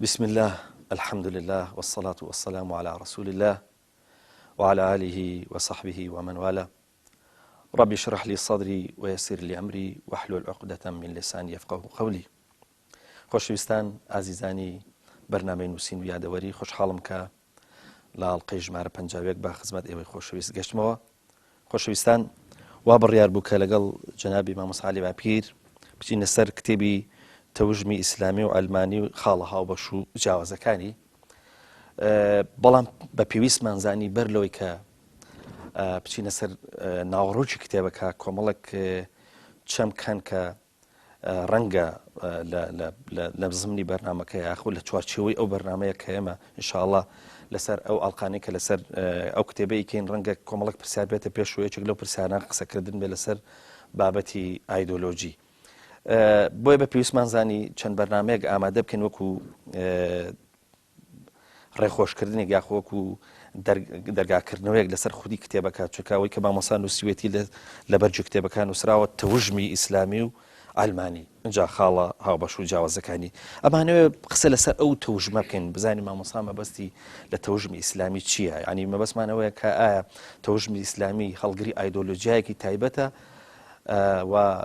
بسم الله الحمد لله والصلاة والسلام على رسول الله وعلى آله وصحبه ومن والاه رب اشرح لي صدري ويسر لي أمري واحلل عقدة من لساني يفقه قولي خۆشەویستان ئازیزانی بەرنامەی نووسین و یادەوەری خۆشحاڵم کە لە ئەڵقەی ژمارە 51 بە خزمەت ئێوەی خۆشەویست گەشتمەوە خۆشەویستان وا بڕیار بوو کە لەگەڵ جەنابی مامۆستا عەلی باپیر بچینە سەر کتێبی تەوژمی ئیسلامی و ئەلمانی و خاڵە هاوبەش و جیاوازەکانی بەڵام بە پێویستمان زانی بەر لەوەی کە بچینە سەر ناوەڕۆکی کتێبەکە کۆمەڵک چەمکەن کە ڕەنگە لە زمنی بەرنامەکە یاخود لە چوارچێوەی ئەو بەرنمەیە کە ئێمە ئینشاءاللە لەسەر ئەو ئەڵلقانەی کە لەسەر ئەو کتێبەی کەین ڕەنگە کۆمەڵک پرسیار بێتە پێش و یەکێک لەو پرسیاران قسەکردن بێ لەسەر بابەتی ئایدۆلۆژی بۆیە بە پێویستمان زانی چەند بەرنمەیەک ئامادە بکەین وەکو ڕێخۆشکردنێک یاخۆ وەکو دەرگاکردنەوەیەک لەسەر خودی کتێبەکە چونکە ئەوەی کە مامۆسا نووسیوێتی لە بەرگی کتێبەکە نووسراوە تەوژمی ئیسلامی و ئەلمانی ئینجا خاڵە هاوبەش و جیاوازەکانی ئەمانەوێ قسە لەسەر ئەو تەوژمە بکەین بزانین مامۆسا مەبەستی لە تەوژمی ئیسلامی چییە ینی مەبەستمانەوەیە کە ئایا تەوژمی ئیسلامی هەڵگری ئایدۆلۆژیایەکی تایبەتە و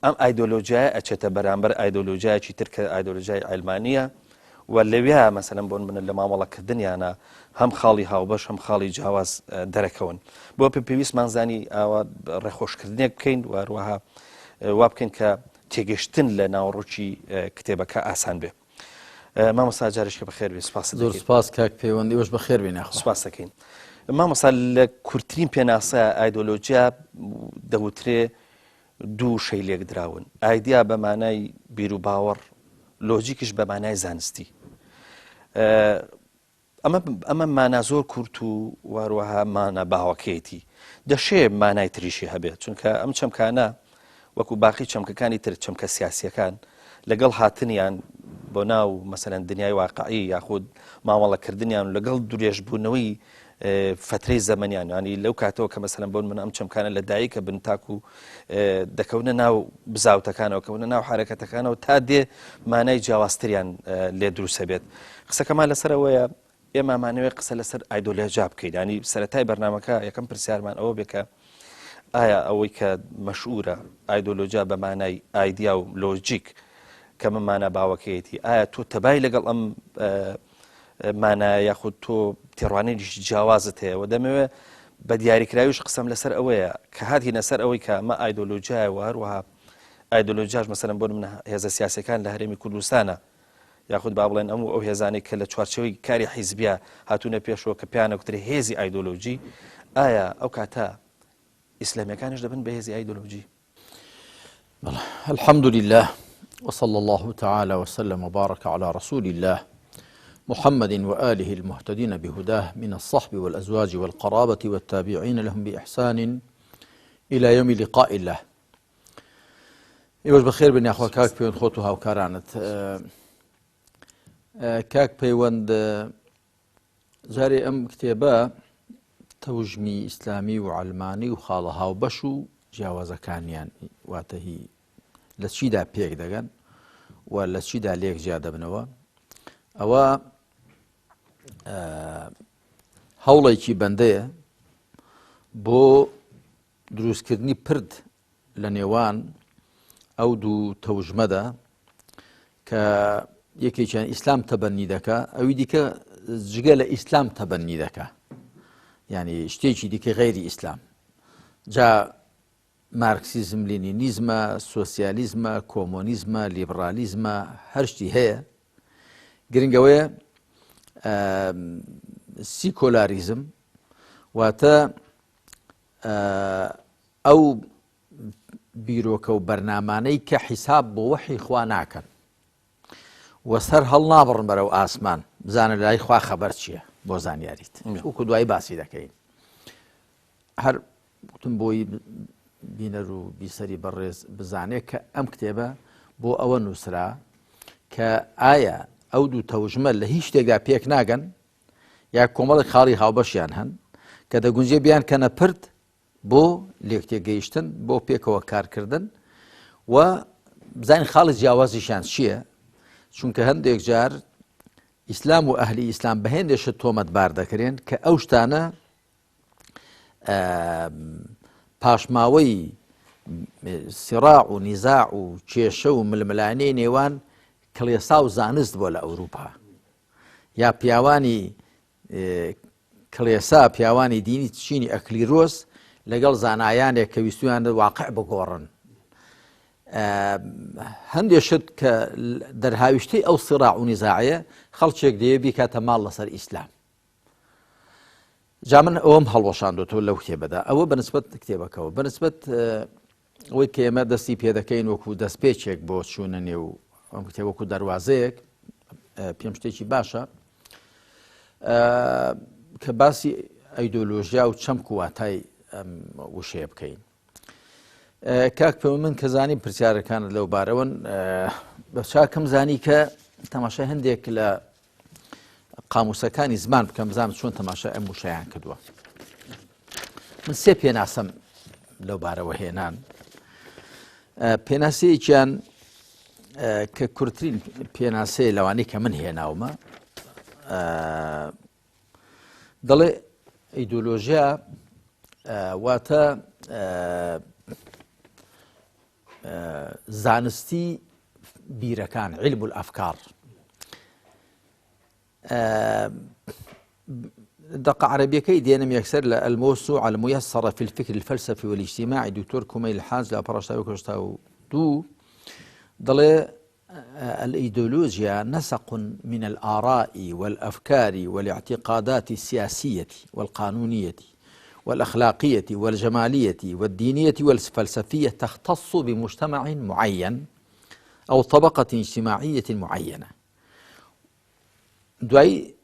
ئەم ئایدۆلۆژیایە ئەچێتە بەرامبەر ئایدۆلۆژیایەکی تر کە ئایدۆلۆژیای عەلمانییە و لەویا مەسەلەن بۆ نمونە لە مامەڵەکردنیانە هەم خاڵی هاوبەش هەم خاڵی جیاواز دەرەکەون بۆ پێ پێویستمان زانی ئاوا ڕێخۆشکردنێک بکەین و هەروەها وا بکەین کە تێگەشتن لە ناوەڕۆکی کتێبەکە ئاسان بێ مامۆستا جارێکە بەخێر بێ سپاس زۆر سپاس کاک پەیوەندی وەش بەخێر بێ ناخوا سپاس دەکەین مامۆستا لە کورتترین پێناسە ئایدۆلۆژیا دەوترێ دوو وشەی لێکدراون، ئایدیا بە مانای بیروباوەڕ، لۆجیکیش بە مانای زانستی. ئەمە ئەمە مانا زۆر کورت و واروەها مانا باوەکەیەتی. دەشێ مانای تریشی هەبێت، چونکە ئەم چەمکانە وەکو باقی چەمکەکانی تر چەمکە سیاسیەکان لەگەڵ هاتنیان بۆ ناو مەسەلەن دنیای واقعی یاخود مامەڵەکردنیان و لەگەڵ درێژبوونەوەی فترەی زەمەنیان ینی لەو کاتەوە کە مەسەلەن بۆن من ئەم چەمکانە لە دایکە بن تاکو دەکەونە ناو بزاوتەکانەوە کەونە ناو حرەکەتەکانەوە تا دێ مانای جیاوازتریان لێ دروسە بێت قسەکەمان لەسەرەوەیە ئێمە ئەمانەوێت قسە لەسەر ئایدۆلۆژیا بکەین ینی سەرەتای بەرنمەکە یەکەم پرسیارمان ئەوە بێ کە ئایا ئەوەی کە مەشورە ئایدۆلۆژیا بە مانای ئایدیا و لۆجیک کە مەمانە باوەکەیەتی ئایا تۆ تەبای لەگەڵ ئەم مانایە یاخود تۆ تێڕوانینێکی جیاوازت هەیە و دەمەوێت بە دیاریکراویش قسەم لەسەر ئەوەیە کە هاتینە سەر ئەوەی کە ئەمە ئایدۆلۆژیایە و هەروەها ئایدۆلۆژیاش مەسەلەن بۆ نمونە هێزە سیاسەکان لە هەرێمی کوردستانە یاخود با بڵێن ئەم و ئەو هێزانەی کە لە چوارچێوەی کاری حیزبیە هاتوونە پێشەوە کە پێیان ئەگوترێ هێزی ئایدۆلۆژی ئایا ئەو کاتە ئیسلامیەکانیش دەبن بە هێزی ئایدۆلۆژی؟ الحمد لله وصلى الله تعالى وسلم وبارك على رسول الله محمد وآله المهتدين بهداه من الصحب والأزواج والقرابة والتابعين لهم بإحسان إلى يوم لقاء الله ئێوەش بەخێر بن یاخوا کاک پەیوەند خۆت و هاوکارانت کاک پەیوەند جارێ ئەم کتێبە تەوژمی ئیسلامی و عەلمانی و خاڵە هاوبەش و جیاوازەکانیان واتە هی لە چیدا پێک دەگەن و لە چیدا لێک جیا دەبنەوە ئەوە هەوڵێکی بەندەیە بۆ دروستکردنی پرد لە نێوان ئەو دوو تەوژمەدا کە یەکێکیان ئیسلام تەبەنی دەکا ئەوی دیکە جگە لە ئیسلام تەبەنی دەکا یعنی شتێکی دیکە غەیری ئیسلام جا مارکسیزم لینینیزمە سۆسیالیزمە کۆمۆنیزمە لیبرالیزمە هەرشتی هەیە گرنگەوەیە سیکۆلاریزم واتە ئەو بیرۆکە و بەرنامانەی کە حیساب بۆ وەحی خوا ناکەن و سەر هەڵنابڕن بەرەو ئاسمان بزانە لای خوا خەبەر چییە بۆ زانیاریت وەکو دوایی باسی دەکەین هەر وتم بۆی بینەر و بیسەری بەڕێز بزانێت کە ئەم کتێبە بۆ ئەوە نووسرا کە ئایا ئەو دوو تەوژمە لە هیچ شتێکدا پێک ناگەن یا کۆمەڵێک خاڵی هاوبەشیان هەن کە دەگونجێ بیانکەنە پرد بۆ لێکتێگەیشتن بۆ پێکەوە کارکردن و بزانین خاڵی جیاوازیشیان چییە چونکە هەندێک جار ئیسلام و ئەهلی ئیسلام بە هێندێ شت تۆمەتبار دەکرێن کە ئەو شتانە پاشماوەی سراع و نیزاع و کێشە و ململانێی نێوان کڵێسا و زانست بۆ لە ئەوروپا یا پیاوانی کڵێسا پیاوانی دینی چینی ئەکلیرۆس لەگەڵ زانایانێک کە ویستویان واقع بگۆڕن هەندێک شت کە دەرهاویشتەی ئەو سیڕاع و نیزاعەیە خەڵکێک دەیە بیکاتە ماڵ لەسەر ئیسلام جا من ئەوم هەڵوەشاندۆتەوە لەو کتێبەدا ئەوە بەنسبەت کتێبەکەەوە بەنسبەت ئەوەی کە ئێمە دەستی پێدەکەین وەکو دەستپێکێک بۆ چوونە نێو ئەم کتێب وەکو دەواازەیەک پێم شتێکی باشە کە باسی ئەیدۆلۆژیا و چەمک و واتای وشەیە بکەین کاک پێ من کە زانی پرسیارەکانت لەو بارەوەن بە چاکم زانی کە تەماشای هەندێک لە قاموسەکانی زمان بکەم بزانم چۆن تەماشای ئەم وشەیان کردووە من سێ پێناسەم لەو بارەوە هێنان پێناسەیەکیان کە کورتترین پێناسەیە لەوانەی کە من هێناومە دەڵێ ئیدۆلۆژیا واتە زانستی بیرەکان علم الافکار دقە عربیەکەی دێنم یەکسەر لە الموسوعة الميسرة في الفكر الفلسفي والاجتماعي دکتۆر کومەیل الحاج لە 1982 دەڵێ الإيديولوجيا نسق من الآراء والأفكار والاعتقادات السياسية والقانونية والأخلاقية والجمالية والدينية والفلسفية تختص بمجتمع معين أو طبقة اجتماعية معينة دوای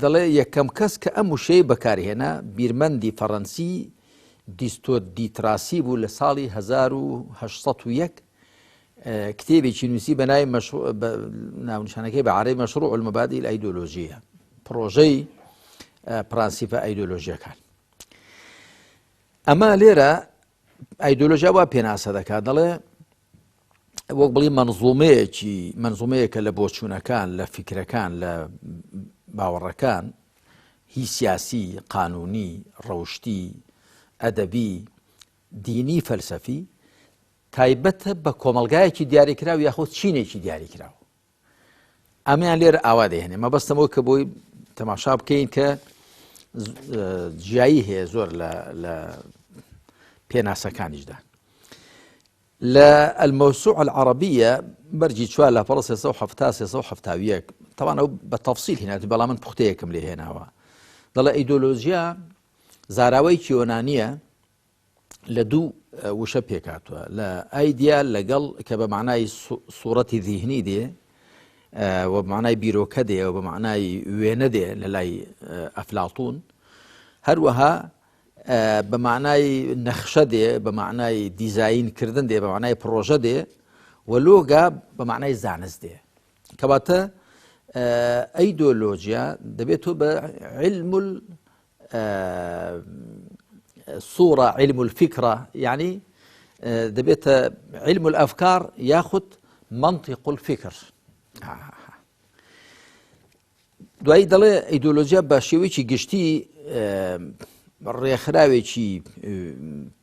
دەڵێ یەکەم کەس کە ئەم وشەی بەکارهێنا بیرمەندی فەڕەنسی دیستۆت دیتراسی بوو لە ساڵی 1801 کتێبێکی نووسی بە ناوی ناونیشانەکەی بە عەرەبی مشروع المبادئ الأيديولوجية پڕۆژەی پرانسیپە ئایدۆلۆژیەکان ئەمە لێرە ئایدۆلۆژیا وا پێناسە دەکات دەڵێ وەک بڵی مەنزومەیەکی مەنزومەیەکە لە بۆچوونەکان لە فیکرەکان لە باوەڕەکان هی سیاسی قانونی ڕەوشتی ئەدەبی دینی فەلسەفی تایبەتە بە کۆمەلگایەکی دیاریکراو یاخود چینێکی دیاریکراو ئەمەیان لێرە ئاوا دەهێنێ مەبەستەمەوە کە بۆی تەماشا بکەین کە جیایی هەیە زۆر لە پێناسەکانیشدا لە الموسوعة العربية بەرگی چوار لاپەڕە 370 371 تەوان ئەو بە تەفسیل هێناتی بەڵام من پوختەیەکم لێ هێناوە دەڵێ ئیدۆلۆژیا زاراوەیەکی یۆنانییە لە دوو وشە پێکاتوە لە ئایدیا لەگەڵ کە بە معنای سوورەتی ذیهنی دێ و معنای بیرۆکە دێ و بە معنای وێنە دێ لە لای ئەفلاتون هەروەها بە معنای نەخشە دێ بە معنای دیزین کردن دێ بە معنای پرۆژە دێ و لۆگا بە معنای زانست دێ کەواتە ئەیدۆلۆژیا دەبێت تۆ بە علم صورة علم الفكرة یعنی دەبێتە علم الأفكار یاخود منطق الفكر دوایی دەڵێ ئیدۆلۆژیا بە شێوەیەکی گشتی ڕێکخراوێکی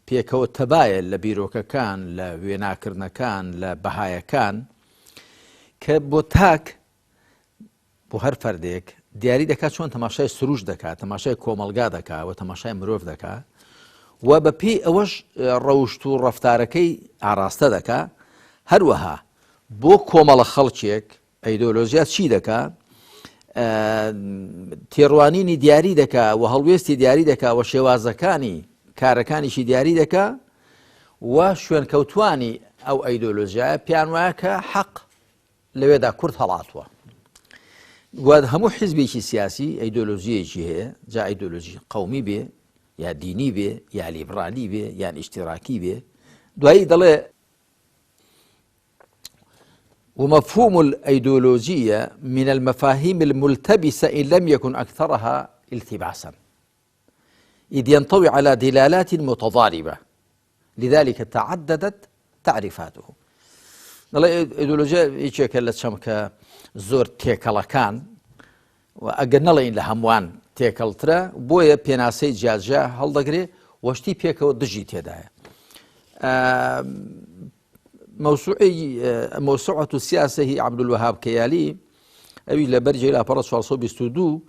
پێکەوە تەبایە لە بیرۆکەکان لە وێناکردنەکان لە بەهایەکان کە بۆ تاک بۆ هەر فەردێک دیاری دەکات چۆن تەماشای سروش دەکات تەماشای کۆمەلگا دەکات و تەماشای مرۆڤ دەکات و بە پێی ئەوەش ڕەوشت و ڕەفتارەکەی ئاراستە دەکات هەروەها بۆ کۆمەڵە خەڵکێک ئەیدۆلۆژیا چی دەکا؟ تێڕوانینی دیاری دەکا و هەڵوێستی دیاری دەکا و شێوازەکانی کارەکانیشی دیاری دەکا و شوێنکەوتوانی ئەو ئەیدۆلۆژیایە پێیان وایە کە حەق لەوێدا کورد هەڵاتوە و هەموو حیزبێکی سیاسی ئەیدۆلۆژیەکی هەیە جا ئەیدۆلۆژی قومی بێ یا دینی بێ یا لیبرالی بێ یان ئیشتیراکی بێ دوایی دەڵێ ومفهوم الأيديولوجية من المفاهيم الملتبسة إن لم يكن أكثرها التباسا إذ ينطوي على دلالات متضاربة لذلك تعددت تعريفاته. دەڵێ ئایدۆلۆژیا یەکێکە لە چەمکە زۆر تێکەڵەکان و ئەگەر نەڵێین لە هەمووان تێکەڵترە بۆیە پێناسەی جیاجیا هەڵدەگرێ وەشتی پێکەوە دژی تێدایە. موسوعی موسوعة السیاسە هی عەبدولوەهاب کەیالی ئەوی لە بەرجی لاپەڕە 422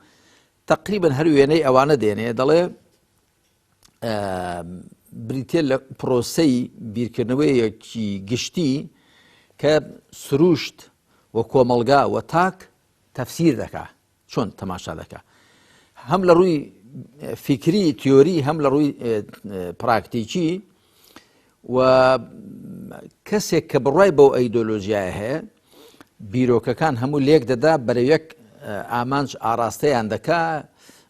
تقریبا هەر وێنەی ئەوانە دێنێ دەڵێ بریتە لە پرۆسەی بیرکردنەوەیەکی گشتی کە سروشت و کۆمەڵگا و تاک تەفسیر دەکا چۆن تەماشا دەکا هەم لە ڕووی فیکری تیۆری هەم لە ڕووی پراکتیکی و کەسێک کە بڕای بەو ئەیدۆلۆژیایە هەیە بیرۆکەکان هەموو لێک دەدا بەرە یەک ئامانج ئاراستەیان دەکا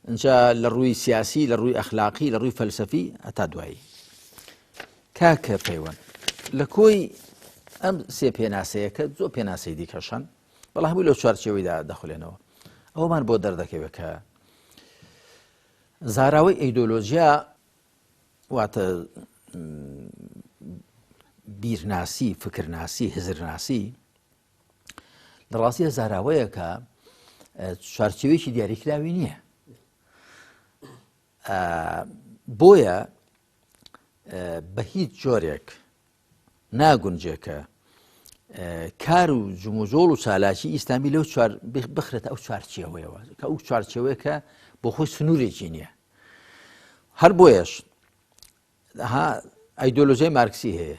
اینجا لە ڕووی سیاسی لە ڕووی ئەخلاقی لە ڕووی فەلسەفی هەتا دوایی کاکە پەیوەند لە کۆی ئەم سێ پێناسەیەکە زۆر پێناسەی دیکەشن بەڵام هەمووی لەو چوارچێوەیدا دەخولێنەوە ئەومان بۆ دەردەکەوێت کە زاراوەی ئەیدۆلۆژیا واتە بیرناسی فکرناسی هزرناسی لە ڕاستیە زاراوەیەکە چوارچێوەیەکی دیاریکراوی نییە بۆیە بە هیچ جۆرێک ناگونجێ کە کار و جموجۆڵ و چالاکی ئیسلامی لەو چوار بخرێتە ئەو چوارچێوەیەوە کە ئەو چوارچێوەیە کە بۆ خۆی سنوورێکی نییە هەر بۆیەش ها ئایدۆلۆژیای مارکسی هەیە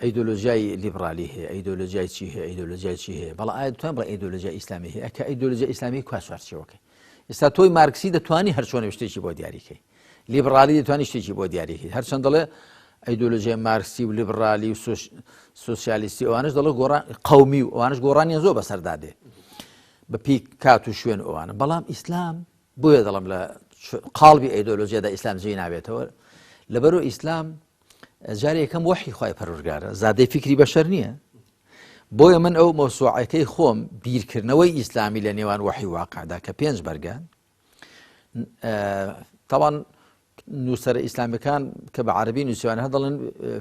ئەیدۆلۆژیای لیبرالی هەیە ئەیدۆلۆژیای چی هەیە ئەیدۆلۆژیای چی هەیە بەڵام ئایا دەتوان بڵێ ئەیدۆلۆژیای ئیسلامی هەیە کە ئەیدۆلۆژیای ئیسلامی کوا چوارچێوەکەی ئێستا تۆی مارکسی دەتوانی هەر چۆنێ شتێکی بۆ دیاریکەی لیبرالی دەتوانی شتێکی بۆ دیاریکەی هەرچەند دەڵێ ئەیدۆلۆژیای مارکسی و لیبرالی و سوسیالیستی ئەوانش دەڵێ گۆڕان قومی و ئەوانش گۆڕانیان زۆر بەسەردا دێ بە پێی کات و شوێن ئەوانە بەڵام ئیسلام بۆیە دەڵم لە قاڵبی ئەیدۆلۆژیادا ئیسلام جێی نابێتەوە لەبەرو ئیسلام جارێ یەکەم وەحی خوای پەروەردگارە زادەی فیکری بەشەر نییە بۆیە من ئەو مەوسوعەکەی خۆم بیرکردنەوەی ئیسلامی لە نێوان وەحی واقعدا کە پێنج بەرگە تاوان نووسەرە ئیسلامیەکان کە بە عربی نووسیوان هەر دەڵێن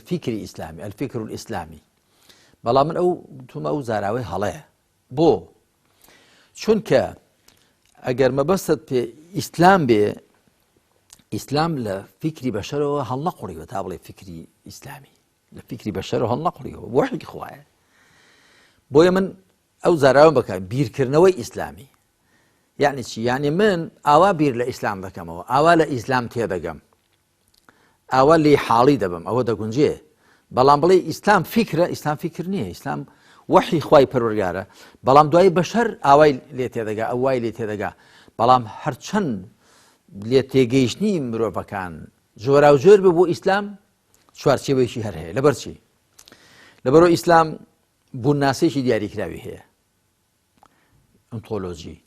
فیکری ئیسلامی الفکر الئیسلامی بەڵام من ئەو تومە ئەو زاراوەی هەڵەیە بۆ چونکە ئەگەر مەبەستت پێ ئیسلام بێ ئیسلام لە فیکری بەشەرەوە هەڵنەقوڵیوە تا بڵێ فیکری ئیسلامی لە فیکری بەشەرەوە هەڵنەقوڵیەوە وەحی خوایە بۆیە من ئەو زاراوە بکە بیرکردنەوەی ئیسلامی یعنی چی یعنی من ئاوا بیر لە ئیسلام دەکەمەوە ئاوا لە ئیسلام تێدەگەم ئاوا لێی حاڵی دەبم ئەوە دەگونجێ بەڵام بڵێ ئیسلام فیکرە ئیسلام فیکر نییە ئیسلام وەحی خوای پەروەردگارە بەڵام دوای بەشەر ئاوای لێ تێدەگا ئەو وای لێ تێدەگا بەڵام هەرچەند لێ تێگەیشتنی مرۆڤەکان جۆراوجۆر بێ بۆ ئیسلام چوارچێوەیەکی هەر هەیە لەبەر چی لەبەرەوە ئیسلام بوونناسێکی دیاریکراوی هەیە ئۆنتۆلۆجی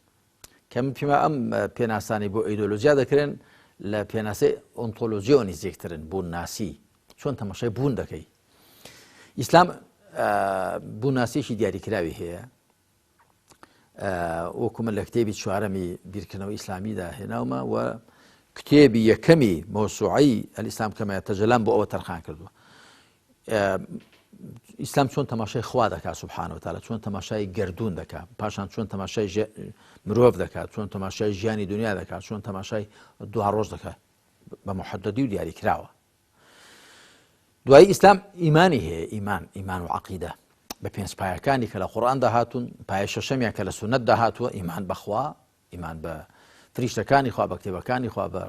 کە من پێما ئەم پێناسانی بۆ ئەیدۆلۆجیا دەکرێن لە پێناسەی ئۆنتۆلۆجیەوە نزیکترن بوون ناسی چۆن تەماشای بوون دەکەی ئیسلام بووناسێکی دیاریکراوی هەیە وەکو من لە کتێبی چوارەمی بیرکردنەوە ئیسلامیدا هێناومە و کتێبی یەکەمی مۆسوعی ئەلیسلام کەمە تەجەلام بۆ ئەوە تەرخان کردووە ئیسلام چۆن تەماشای خوا دەکات سبحانە وتعالی چۆن تەماشای گردون دەکات پاشان چۆن تەماشای مرۆڤ دەکات چۆن تەماشای ژیانی دنیا دەکات چۆن تەماشای دو ڕۆژ دەکات بە محددی و دیاری کراوە دوایی ئیسلام ئیمانی هەیە ئیمان ئیمان و عقیدە بە پێنج پایەکانی کە لە قورئاندا هاتوون پایە شەشەمیان کە لە سوننەتدا هاتووە ئیمان بەخوا ئیمان بە فریشتەکانی خوا بە کتێبەکانی خوا بە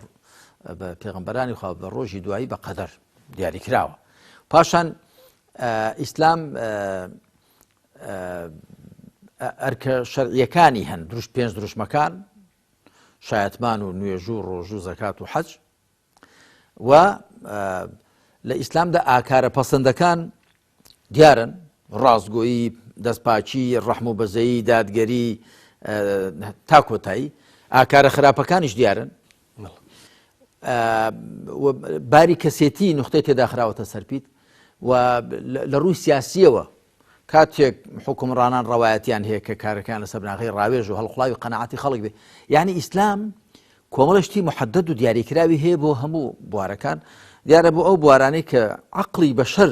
بە پێغمبەرانی خوا بە ڕۆژی دوایی بە قەدەر دیاری کراوە پاشان ئیسلام ئەرکە شەرعیەکانی هەن دروش پێنج دروشمەکان شایەتمان و نوێژ و ڕۆژ و زەکات و حەج و لە ئیسلامدا ئاکارە پەسەندەکان دیارن، ڕاستگۆیی، دەستپاکی، ڕەحم و بەزەیی، دادگەری، تا کۆتایی. ئاکارە خراپەکانیش دیارن. باری کەسێتی نوختەی تێدا خراوەتە سەرپیت و لە ڕووی سیاسیەوە کاتێک حکومڕانان ڕەوایەتیان هەیە کە کارەکان لەسەر بناغەی ڕاوێژ و هەڵقوڵاوی قەناعەتی خەڵک بێ یعنی ئیسلام کۆمەڵە شتی محدد و دیاریکراوی هەیە بۆ هەموو بوارەکان دیارە بۆ ئەو بوارانەی کە عقلی بەشەر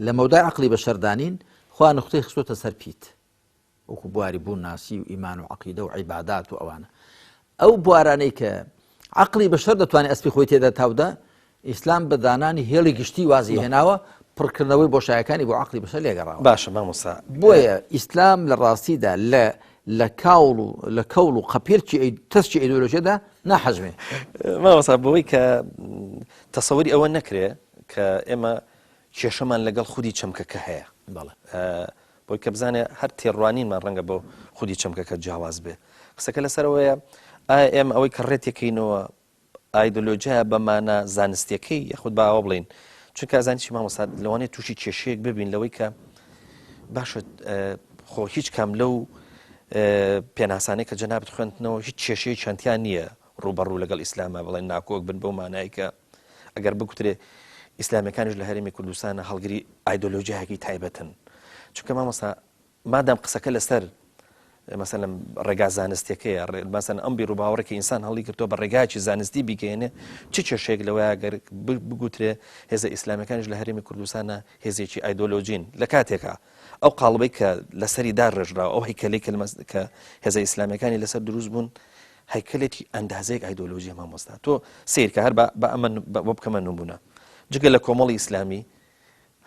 لە مەودای عقلی بەشەردانین خوا نوختەی خستۆتە سەر پیت وەکو بواری بوون ناسی و ئیمان و عقیدە و عیبادات و ئەوانە ئەو بوارانەی کە عقلی بەشەر دەتوانێت ئەسپی خۆی تێدا تاودا ئیسلام بە دانانی هێڵی گشتی وازی هێناوە پڕکردنەوەی بۆشایەکانی بۆ عقلی بەشەر لێگەڕاوە باشە مامۆستا بۆیە ئیسلام لە ڕاستیدا لە لە کاوڵ و لە کەوڵ و قەپێلکی تەسکی ئیدۆلۆژیەدا ناحەزمێ. مامۆستا بەوەی کە تەسەوری ئەوە نەکرێ کە ئێمە کێشەمان لەگەڵ خودی چەمکەکە هەیە بەڵێ بۆی کە بزانێ هەر تێڕوانینمان ڕەنگە بۆ خودی چەمکەکە جیاواز بێ قسەکە لەسەرەوەیە ئایا ئێمە ئەوەی کە ڕێتێکەینەوە ئایدۆلۆژیایە بە مانا زانستیەکەی یاخود با ئەوە بڵێین چونکە ئەزانی چی مامۆستا لەوانەیە تووشی کێشەیەک ببین لەوەی کە باشە خۆ هیچ کام لەو پێناسانەی کە جەنابت خوێندنەوە هیچ کێشەیەکیان تیا نییە ڕووبەڕوو لەگەڵ ئیسلامە بڵێن ناکۆک بن بەو مانای کە ئەگەر بگوترێ ئیسلامیەکانیش لە هەرێمی کوردستانە هەڵگری ئایدۆلۆژیایەکی تایبەتن چونکە مامۆستا مادام قسەکە لەسەر مەسەلەن ڕێگا زانستیەکەیە مەسەن ئەم بیر و باوەڕێکی ئینسان هەڵی گرتووە بە ڕێگایکی زانستی بیگەێنێ چ کێشەیەک لەوەیە گەر بگوترێ هێزە ئیسلامیەکانیش لە هەرێمی کوردستانە هێزێکی ئایدۆلۆژین لە کاتێکا ئەو قاڵبەی کە لەسەری دار ڕێژراوە ئەو هەیکەلەی کە هێزە ئیسلامیەکانی لەسەر دروست بوون هەیکەلێکی ئەندازەیەک ئایدۆلۆژیە مامۆستا تۆ سیرکە هەر بە ئەمە بۆ بکەمە نمونە جگە لە کۆمەڵی ئیسلامی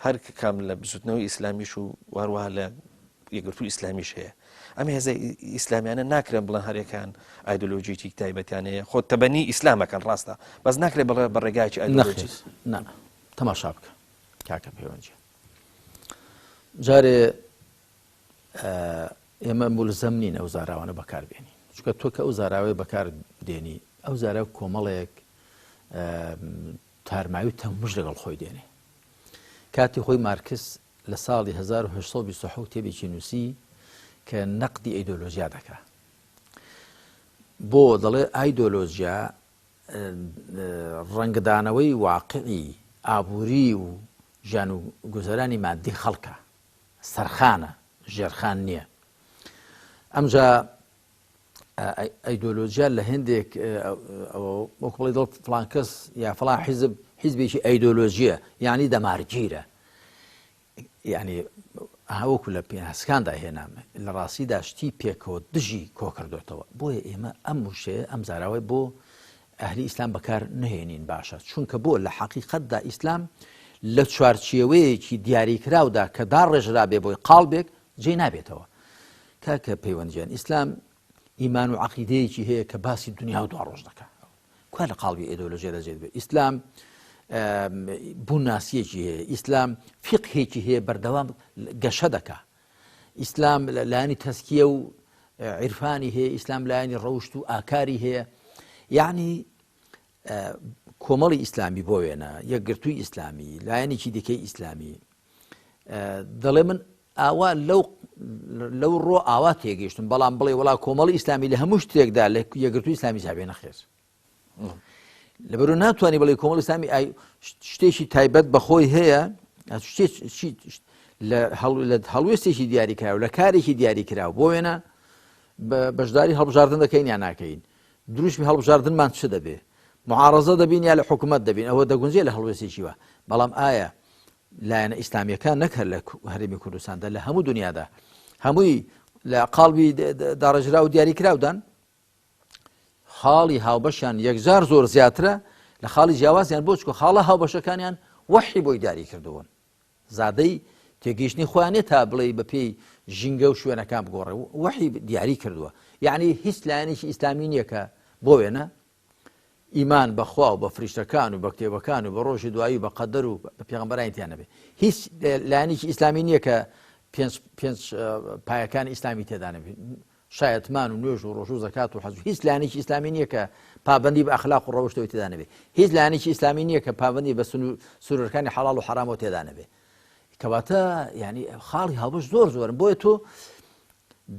هەر کام لە بزوتنەوەی ئیسلامیش و هەروەها لە یەکگرتوو ئیسلامیش هەیە ئەم هێزە ئیسلامیانە ناکرێن بڵێن هەرێکان ئایدۆلۆژیی تایبەتیان هەیە خۆ تەبەنی ئیسلامەکەن ڕاستە بەس ناکرێت بڵێ بە ڕێگایکی ئایدۆلۆژی نا تەماشا بکە کاکە پەیوەندی جارێ ئێمە مولزەم نین ئەو زاراوانە بەکاربێنین چونکە تۆ کە ئەو زاراوەیە بەکار دێنی ئەو زارا کۆمەڵێک تارمایی و تەمومژ لەگەڵ خۆی دێنێ. کاتی خۆی مارکس لە ساڵی 1827 کتێبێکی نووسی کە نەقدی ئەیدۆلۆژیا دەکا. بۆ دەڵێ ئایدۆلۆژیا ڕەنگدانەوەی واقعی ئابووری و ژیان و گوزەرانی مادی خەڵکە، سەرخانە، ژێرخان نییە. ئەمجا ئەیدۆلۆژیا لە هێندێک وەک بڵێ دڵ فلان کەس یا فلان حیزب حیزبێکی ئەیدۆلۆژیە یعنی دەمارگیرە یعنی هەوەکو لە پێناسکاندا هێنام لە ڕاستیدا شتی پێکەوە دژی کۆکردوێتەوە بۆیە ئێمە ئەم وشەیە ئەم زاراوەی بۆ ئەهلی ئیسلام بەکار نهێنین باشە چونکە بۆ لە حەقیقەتدا ئیسلام لە چوارچێوەیەکی دیاریکراودا کە داڕێژرابێ بۆی قاڵبێک جێی نابێتەوە کاکە پەیوەند گیان ئیسلام ئیمان و عقیدەیەکی هەیە کە باسی دنیا و دواڕۆژ دەکا کوا لە قاڵبی ئێدۆلۆژیا دەجێت بێ ئیسلام بوون ناسیەکی هەیە ئیسلام فقهێکی هەیە بەردەوام گەشە دەکا ئیسلام لایەنی تەسکیە و عیرفانی هەیە ئیسلام لایەنی ڕەوشت و ئاکاری هەیە یعنی کۆمەڵی ئیسلامی بۆ وێنە یەکگرتووی ئیسلامی لایەنێکی دیکەی ئیسلامی دەڵێ من ئاوا لەو لەو ڕۆ ئاوا تێگەیشتم بەڵام بڵێ وڵا کۆمەڵی ئیسلامی لە هەموو شتێکدا لە یەکگرتووی ئیسلامی جابێ نەخێر لەبەرو ناتوانانی بڵێ کۆمەڵ ئیسلامی شتێکی تایبەت بەخۆی هەیە لە هەڵوێستێکی دیاریکراو لە کارێکی دیاریکراو بۆ وێنە بەشداری هەڵبژاردن دەکەین یان ناکەین دروشمی هەڵبژاردنمان چ دەبێ معارەزە دەبین یا لە حکوومەت دەبین ئەوە دەگونجێ لە هەڵوێستێکی وە بەڵام ئایا لایەنە ئیسلامیەکان نەک هەر لە هەرێمی کوردستاندا لە هەموو دنیادا هەمووی لە قاڵبی داڕێژرا و دیاریکراودان خاڵی هاوبەشیان یەکجار زۆر زیاترە لە خاڵی جیاوازیان بۆ چکە خاڵە هاوبەشەکانیان وەحی بۆی دیاری کردوون زادەی تێگەیشتنی خۆیان نیە تا بڵێی بە پێی ژینگە و شوێنەکان بگۆڕێ وەحی دیاری کردووە یعنی هیچ لایەنێکی ئیسلامی نییە کە بۆ وێنە ئیمان بەخوا و بە فریشتەکان و بە کتێبەکان و بە ڕۆژی دوایی و بە قەدەر و بە پێغەمبەرانی تیا نەبێ هیچ لایەنێکی ئیسلامی نییە کە پێنج پێنج پایەکانی ئیسلامی تێدا نەبێ شایەتمان و نوێژ و ڕۆژوو زەکات و حەج هیچ لایەنێکی ئیسلامی نییە کە پابەندی بە ئەخلاق و ڕەوشتەوەی تێدا نەبێ هیچ لایەنێکی ئیسلامی نییە کە پابەندی بە سنوورەکانی حەڵاڵ و حەرامەوە تێدا نەبێ کەواتە ینی خاڵی هاوبەش زۆر زۆرن بۆیە تۆ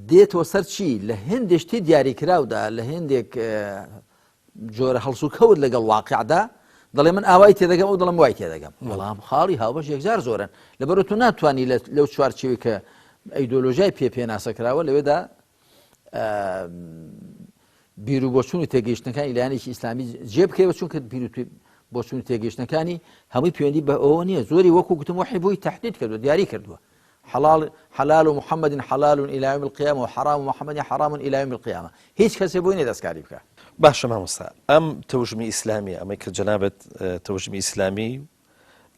دێتەوە سەر چی لە هێندێک شتی دیاریکراودا لە هێندێک جۆرە هەڵسوکەوت لەگەڵ واقعدا دەڵێ من ئاوای تێدەگەم ئەو دەڵم وای تێدەگەم بەڵام خاڵی هاوبەش یەکجار زۆرن لەبەر تۆ ناتوانانی لەو چوارچێوی کە ئەیدۆلۆژیای پێ پێناسە کراوە لەوێدا بیر و بۆچوونی تێگەیشتنەکانی لایەنێکی ئیسلامی جێ بکەوە چونکە بیر و بۆچوون تێگەیشتنەکانی هەمووی پەیوەندی بە ئەوە نییە زۆری وەکو گوتم وحی بۆی تهدید کردو دیاری کردووە. حلال حلال محمد حلال الى يوم القيامة وحرام محمد حرام الى يوم القيامة هیچ کەسێ بۆی نیە دەستکاری بکا. باشە مامۆستا ئەم تەوژمی ئیسلامیە ئەمەی کە جەنابت تەوژمی ئیسلامی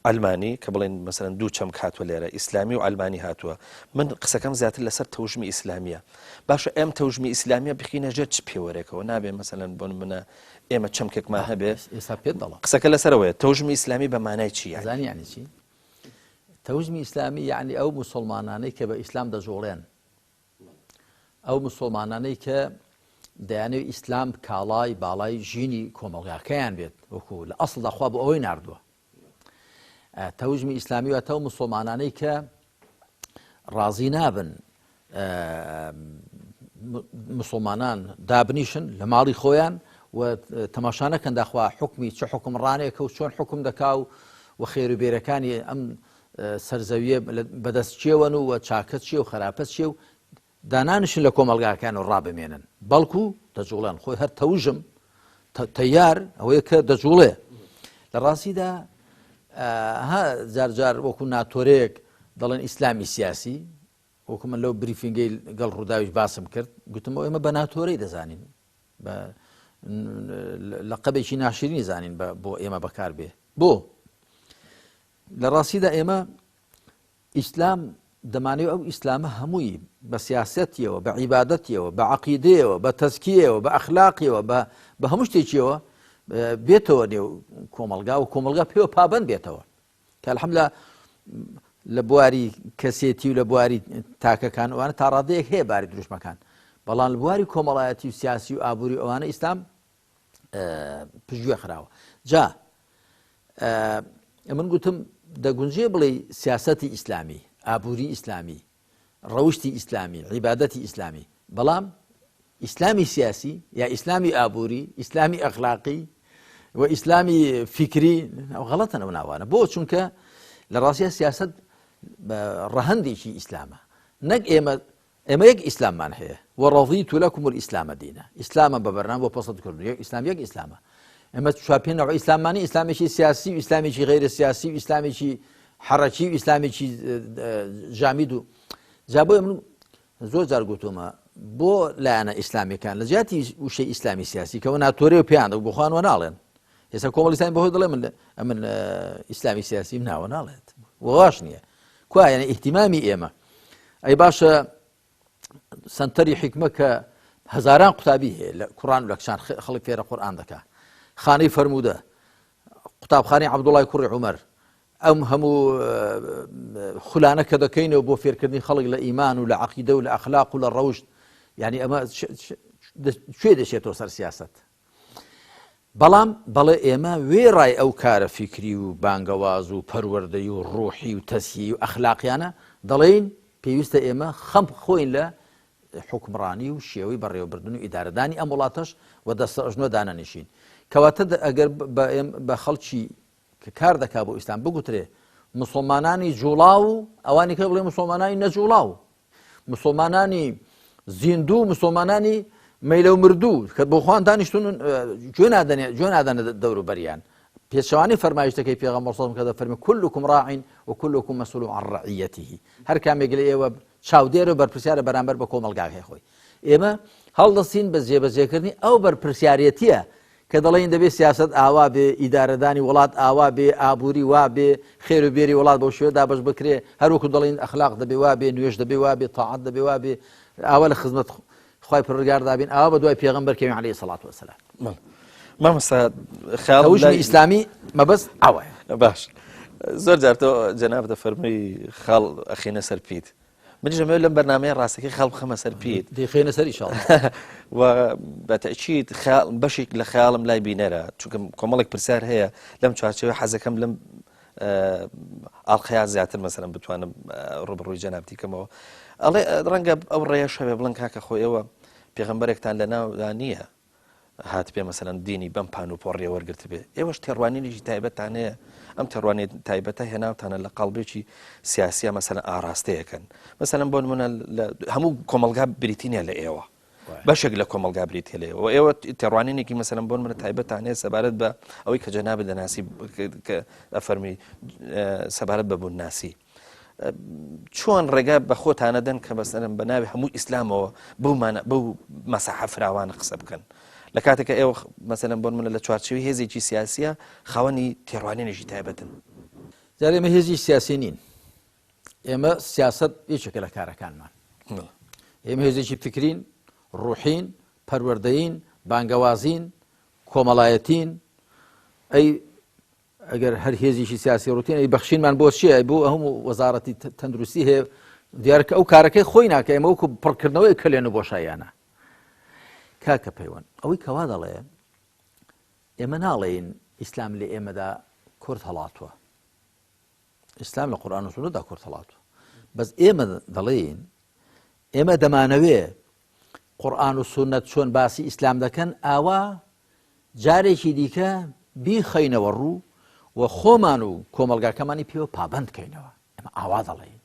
عەلمانی کە بڵێن مەسەلەن دوو چەمک هاتووە لێرە ئیسلامی و عەلمانی هاتووە من قسەکەم زیاتر لەسەر تەوژمی ئیسلامیە باشە ئەم تەوژمی ئیسلامیە بخینە ژێر چ پێوەرێکەوە نابێ مەسەلەن بۆ نمونە ئێمە چەمکێکمان هەبێ ئێستا پێت دەڵێم قسەکە لەسەرەوەیە تەوژمی ئیسلامی بە مانای چی یانی؟ زانی یانی چی تەوژمی ئیسلامی یعنی ئەو موسڵمانانەی کە بە ئیسلام دەجوڵێن ئەو مسوڵمانانەی کە دەیانەوێت ئیسلام کاڵای باڵای ژینی کۆمەڵگاکەیان بێت وەکو لە ئەسڵدا خوا بۆ ئەوەی ناردووە تەوژمی ئیسلامی واتە ئەو مسوڵمانانەی کە ڕازی نابن مسلمانان دابنیشن لە ماڵی خۆیان و تەماشا نەکەن داخوا حکمی چ حکمڕانێکە و چۆن حکم دەکا و و خێر و بێرەکانی ئەم سەرزەویە بەدەست کێوەن و چاکە چیە و خراپە چیە و دانانیشن لە کۆمەڵگاکان و ڕابمێنن بەڵکو دەجوڵێن خۆی هەر تەوژم تەیار ئەوەیە کە دەجوڵێ لە ڕاستیدا ها جارجار وەکو ناتۆرەیەک دەڵێن ئیسلامی سیاسی وەکو من لەو بریفینگەی گەڵ ڕووداویش باسم کرد گوتمەوە ئێمە بە ناتۆرەی دەزانین بە لەقەبێکی ناشرینی زانین بۆ ئێمە بەکار بێ بۆ لە ڕاستیدا ئێمە ئیسلام دەمانەوێت ئەو ئیسلامە هەمووی بە سیاسەتیەوە، بە عیبادەتیەوە، بە عەقیدەیەوە، بە تەزکیەیەوە، بە ئەخلاقیەوە، بە هەموو شتێکیەوە بێتەوە نێو کۆمەڵگا و کۆمەڵگا پێوە پابەند بێتەوە کە الحمدلله لە بواری کەسێتی و لە بواری تاکەکان ئەوانە تا ڕادەیەک هەیە باری دروشمەکان بەڵام لە بواری کۆمەڵایەتی و سیاسی و ئابووری ئەوانە ئیسلام پشتگوێ خراوە جا من گوتم دەگونجێ بڵێ سیاستی ئیسلامی ئابووری ئیسلامی ڕەوشی ئیسلامی عیبادەتی ئیسلامی بەڵام ئیسلامی سیاسی یا ئیسلامی ئابووری ئیسلامی ئەخلاقی و ئیسلامی فیکری غەڵەتەن ئەو ناوانە بۆ چونکە لە ڕاستە سیاست ڕەهندێکی ئیسلامە نەک ئێمە ئێمە یەک ئیسلاممان هەیە، ورضیت لکم الاسلام دینا، ئیسلامم بە بەرنامە بۆ پەسەند کردوون، یەک ئیسلام یەک ئیسلامە. ئێمە چوار پێنج نەوع ئیسلاممان نییە، ئیسلامێکی سیاسی و ئیسلامێکی غەیرە سیاسی و ئیسلامێکی حەرەکی و ئیسلامێکی جامید و جا بۆیە من زۆر جار گوتومە بۆ لایەنە ئیسلامیەکان لە جیاتی وشەی ئیسلامی سیاسی کەەوە ناتۆرێ و پێیان دەگو بۆخوان وە ناڵێن ئێستا کۆمەڵ ئیسلامی بەهۆی دەڵێ من ئەمن ئیسلامی سیاسیم ناوە ناڵێت واش نییە کوا یعنی ئیهتیمامی ئێمە ئەی باشە سنتەری حیکمە کە هەزاران قوتابی هەیە لە کوڕان و لە کچان خەڵک فێرە قورئان دەکا خانەی فەرموودە قوتابخانەی عەبدوڵای کوڕی عومەر ئەم هەموو خولانە کە دەکەینەوە بۆ فێرکردنی خەڵک لە ئیمان و لە عقیدە و لە ئەخلاق و لە ڕەوشت یعنی ئەمە کوێ دەچێتەوە سەر سیاست بەڵام بەڵێ ئێمە وێڕای ئەو کارە فیکری و بانگەواز و پەروەردەی و ڕوحی و تەزکیەی و ئەخلاقیانە دەڵێین پێویستە ئێمە خەم بخۆین لە حوکمڕانی و شێوەی بەڕێوەبردن و ئیدارەدانی ئەم وڵاتەش و دەستەئەژنۆ دانەنیشین. کەواتە ئەگەر بە خەڵکی کە کار دەکا بۆ ئیسلام بگوترێ مسوڵمانانی جوڵاو و ئەوانی کە بڵێ مسوڵمانانی نەجوڵاو مسلمانانی زیندوو مسلمانانی مەیلە و مردوو کە بۆ خوان دانیشتون گوێ نادەنێ گوێ نادەنە دەوروبەریان پێچەوانەی فەرمایشتەکەی پێغەمبەر صلی کە دەفەرمی كلكم راع وكلكم مسؤول عن رعيته هەر کامێک لە ئێوە چاودێر و بەرپرسیارە بەرامبەر بە کۆمەڵگاکەی خۆی ئێمە هەڵدەستین بە جێبەجێکردنی ئەو بەرپرسیارەتیە کە دەڵێین دەبێ سیاسەت ئاوا بێ، ئیدارەدانی وڵات ئاوا بێ، ئابووری وا بێ، خێر و بێری وڵات بەو شێوە دابەش بکرێ، هەر وەکوو دەڵێین ئەخلاق دەبێ وا بێ، نوێژ دەبێ وا بێ، تاعەت دەبێ وا بێ، ئاوا لە خزمەت خوای پەروەردگاردا بین، ئاوا بە دوای پێغەمبەر کەوین علیە سەڵات وەسەلام. بەڵێ. مامۆستا خەیاڵم تەوژمی لای ئیسلامی مەبەست ئاوایە. باش. زۆر جار تۆ جەنابت دەفەرمووی خاڵ ئەخەینە سەر پیت. منیش ئەمەوێت لەم بەرنامەیە ڕاستەکەی خاڵ بخەمە سەر پیت دەیخێنە سەر ئیشاڵ و بە تەئکید بەشێک لە خەیاڵم لای بینەرە چونکە کۆمەڵێک پرسیار هەیە لەم چوارچێوە حەزەکەم لەم ئاڵقەیە زیاتر مەسەرم بتوانم ڕوبڕووی جەنابتی کەمەوە ئەڵێ ڕەنگە ئەو ڕێیەش هەبێ بڵێن کاکە خۆ ئێوە پێغەمبەرێکتان لە ناودا نییە هاتبێ مەسەلەن دینی بەم پان و پۆڕیە وەرگرتبێ ئێوەش تێڕوانینێکی تایبەتتان هەیە ئەم تێڕوانین تایبەتە هێناوتانە لە قاڵبێکی سیاسیە مەسەلەن ئاراستەیەکەن مەسەلەن بۆ نمونە هەموو کۆمەڵگا بریتی نیە لە ئێوە بەشێک لە کۆمەلگا بریتە لێ و ئێوە تێڕوانینێکی مەسەلەن بۆ منە تایبەتان هەیە سەبارەت بە ئەوەی کە جەنابت دەناسی کە ئەفەرمی سەبارەت بە بوون ناسی. چۆن ڕێگا بە خۆتانە دەن کە بەسەرم بە ناوی هەموو ئیسلامەوە بەو مانا بەو مەساحە فراوانە قسە بکەن لە کاتێکە ئێوە مەسەلەن بۆ نمونە لە چوارچێوەی هێزێکی سیاسیە خاوەنی تێڕوانینێکی تایبەتن. جار ئێمە هێزی سیاسی نین ئێمە سیاست یەکێکە لە کارەکانمان ئێمە هێزێکی فکرین ڕوحین پەروەردەین بانگەوازین کۆمەڵایەتین ئەی ئەگەر هەر هێزیشی سیاسی ڕوتین ئەی بەخشینمان بۆ چیە ئەی بۆ هەموو وەزارەتی تەندروستی هەیە دیارە کە ئەو کارەکەی خۆی ناکە ئێمە وەکو پڕکردنەوەی کەلێن و بۆشاییانە کاکە پەیوەند ئەوەی کەوا دەڵێ ئێمە ناڵێین ئیسلام لە ئێمەدا کورد هەڵاتوە ئیسلام لە قورآن و سوننەتدا کورد هەڵاتوە بەس ئێمە دەڵێین ئێمە دەمانەوێ قورآن و سوننەت چۆن باسی ئیسلام دەکەن ئاوا جارێکی دیکە بیخەینەوە ڕوو و خۆمان و کۆمەڵگاکەمانی پێوە پابەند کەینەوە. ئێمە ئاوا دەڵێین.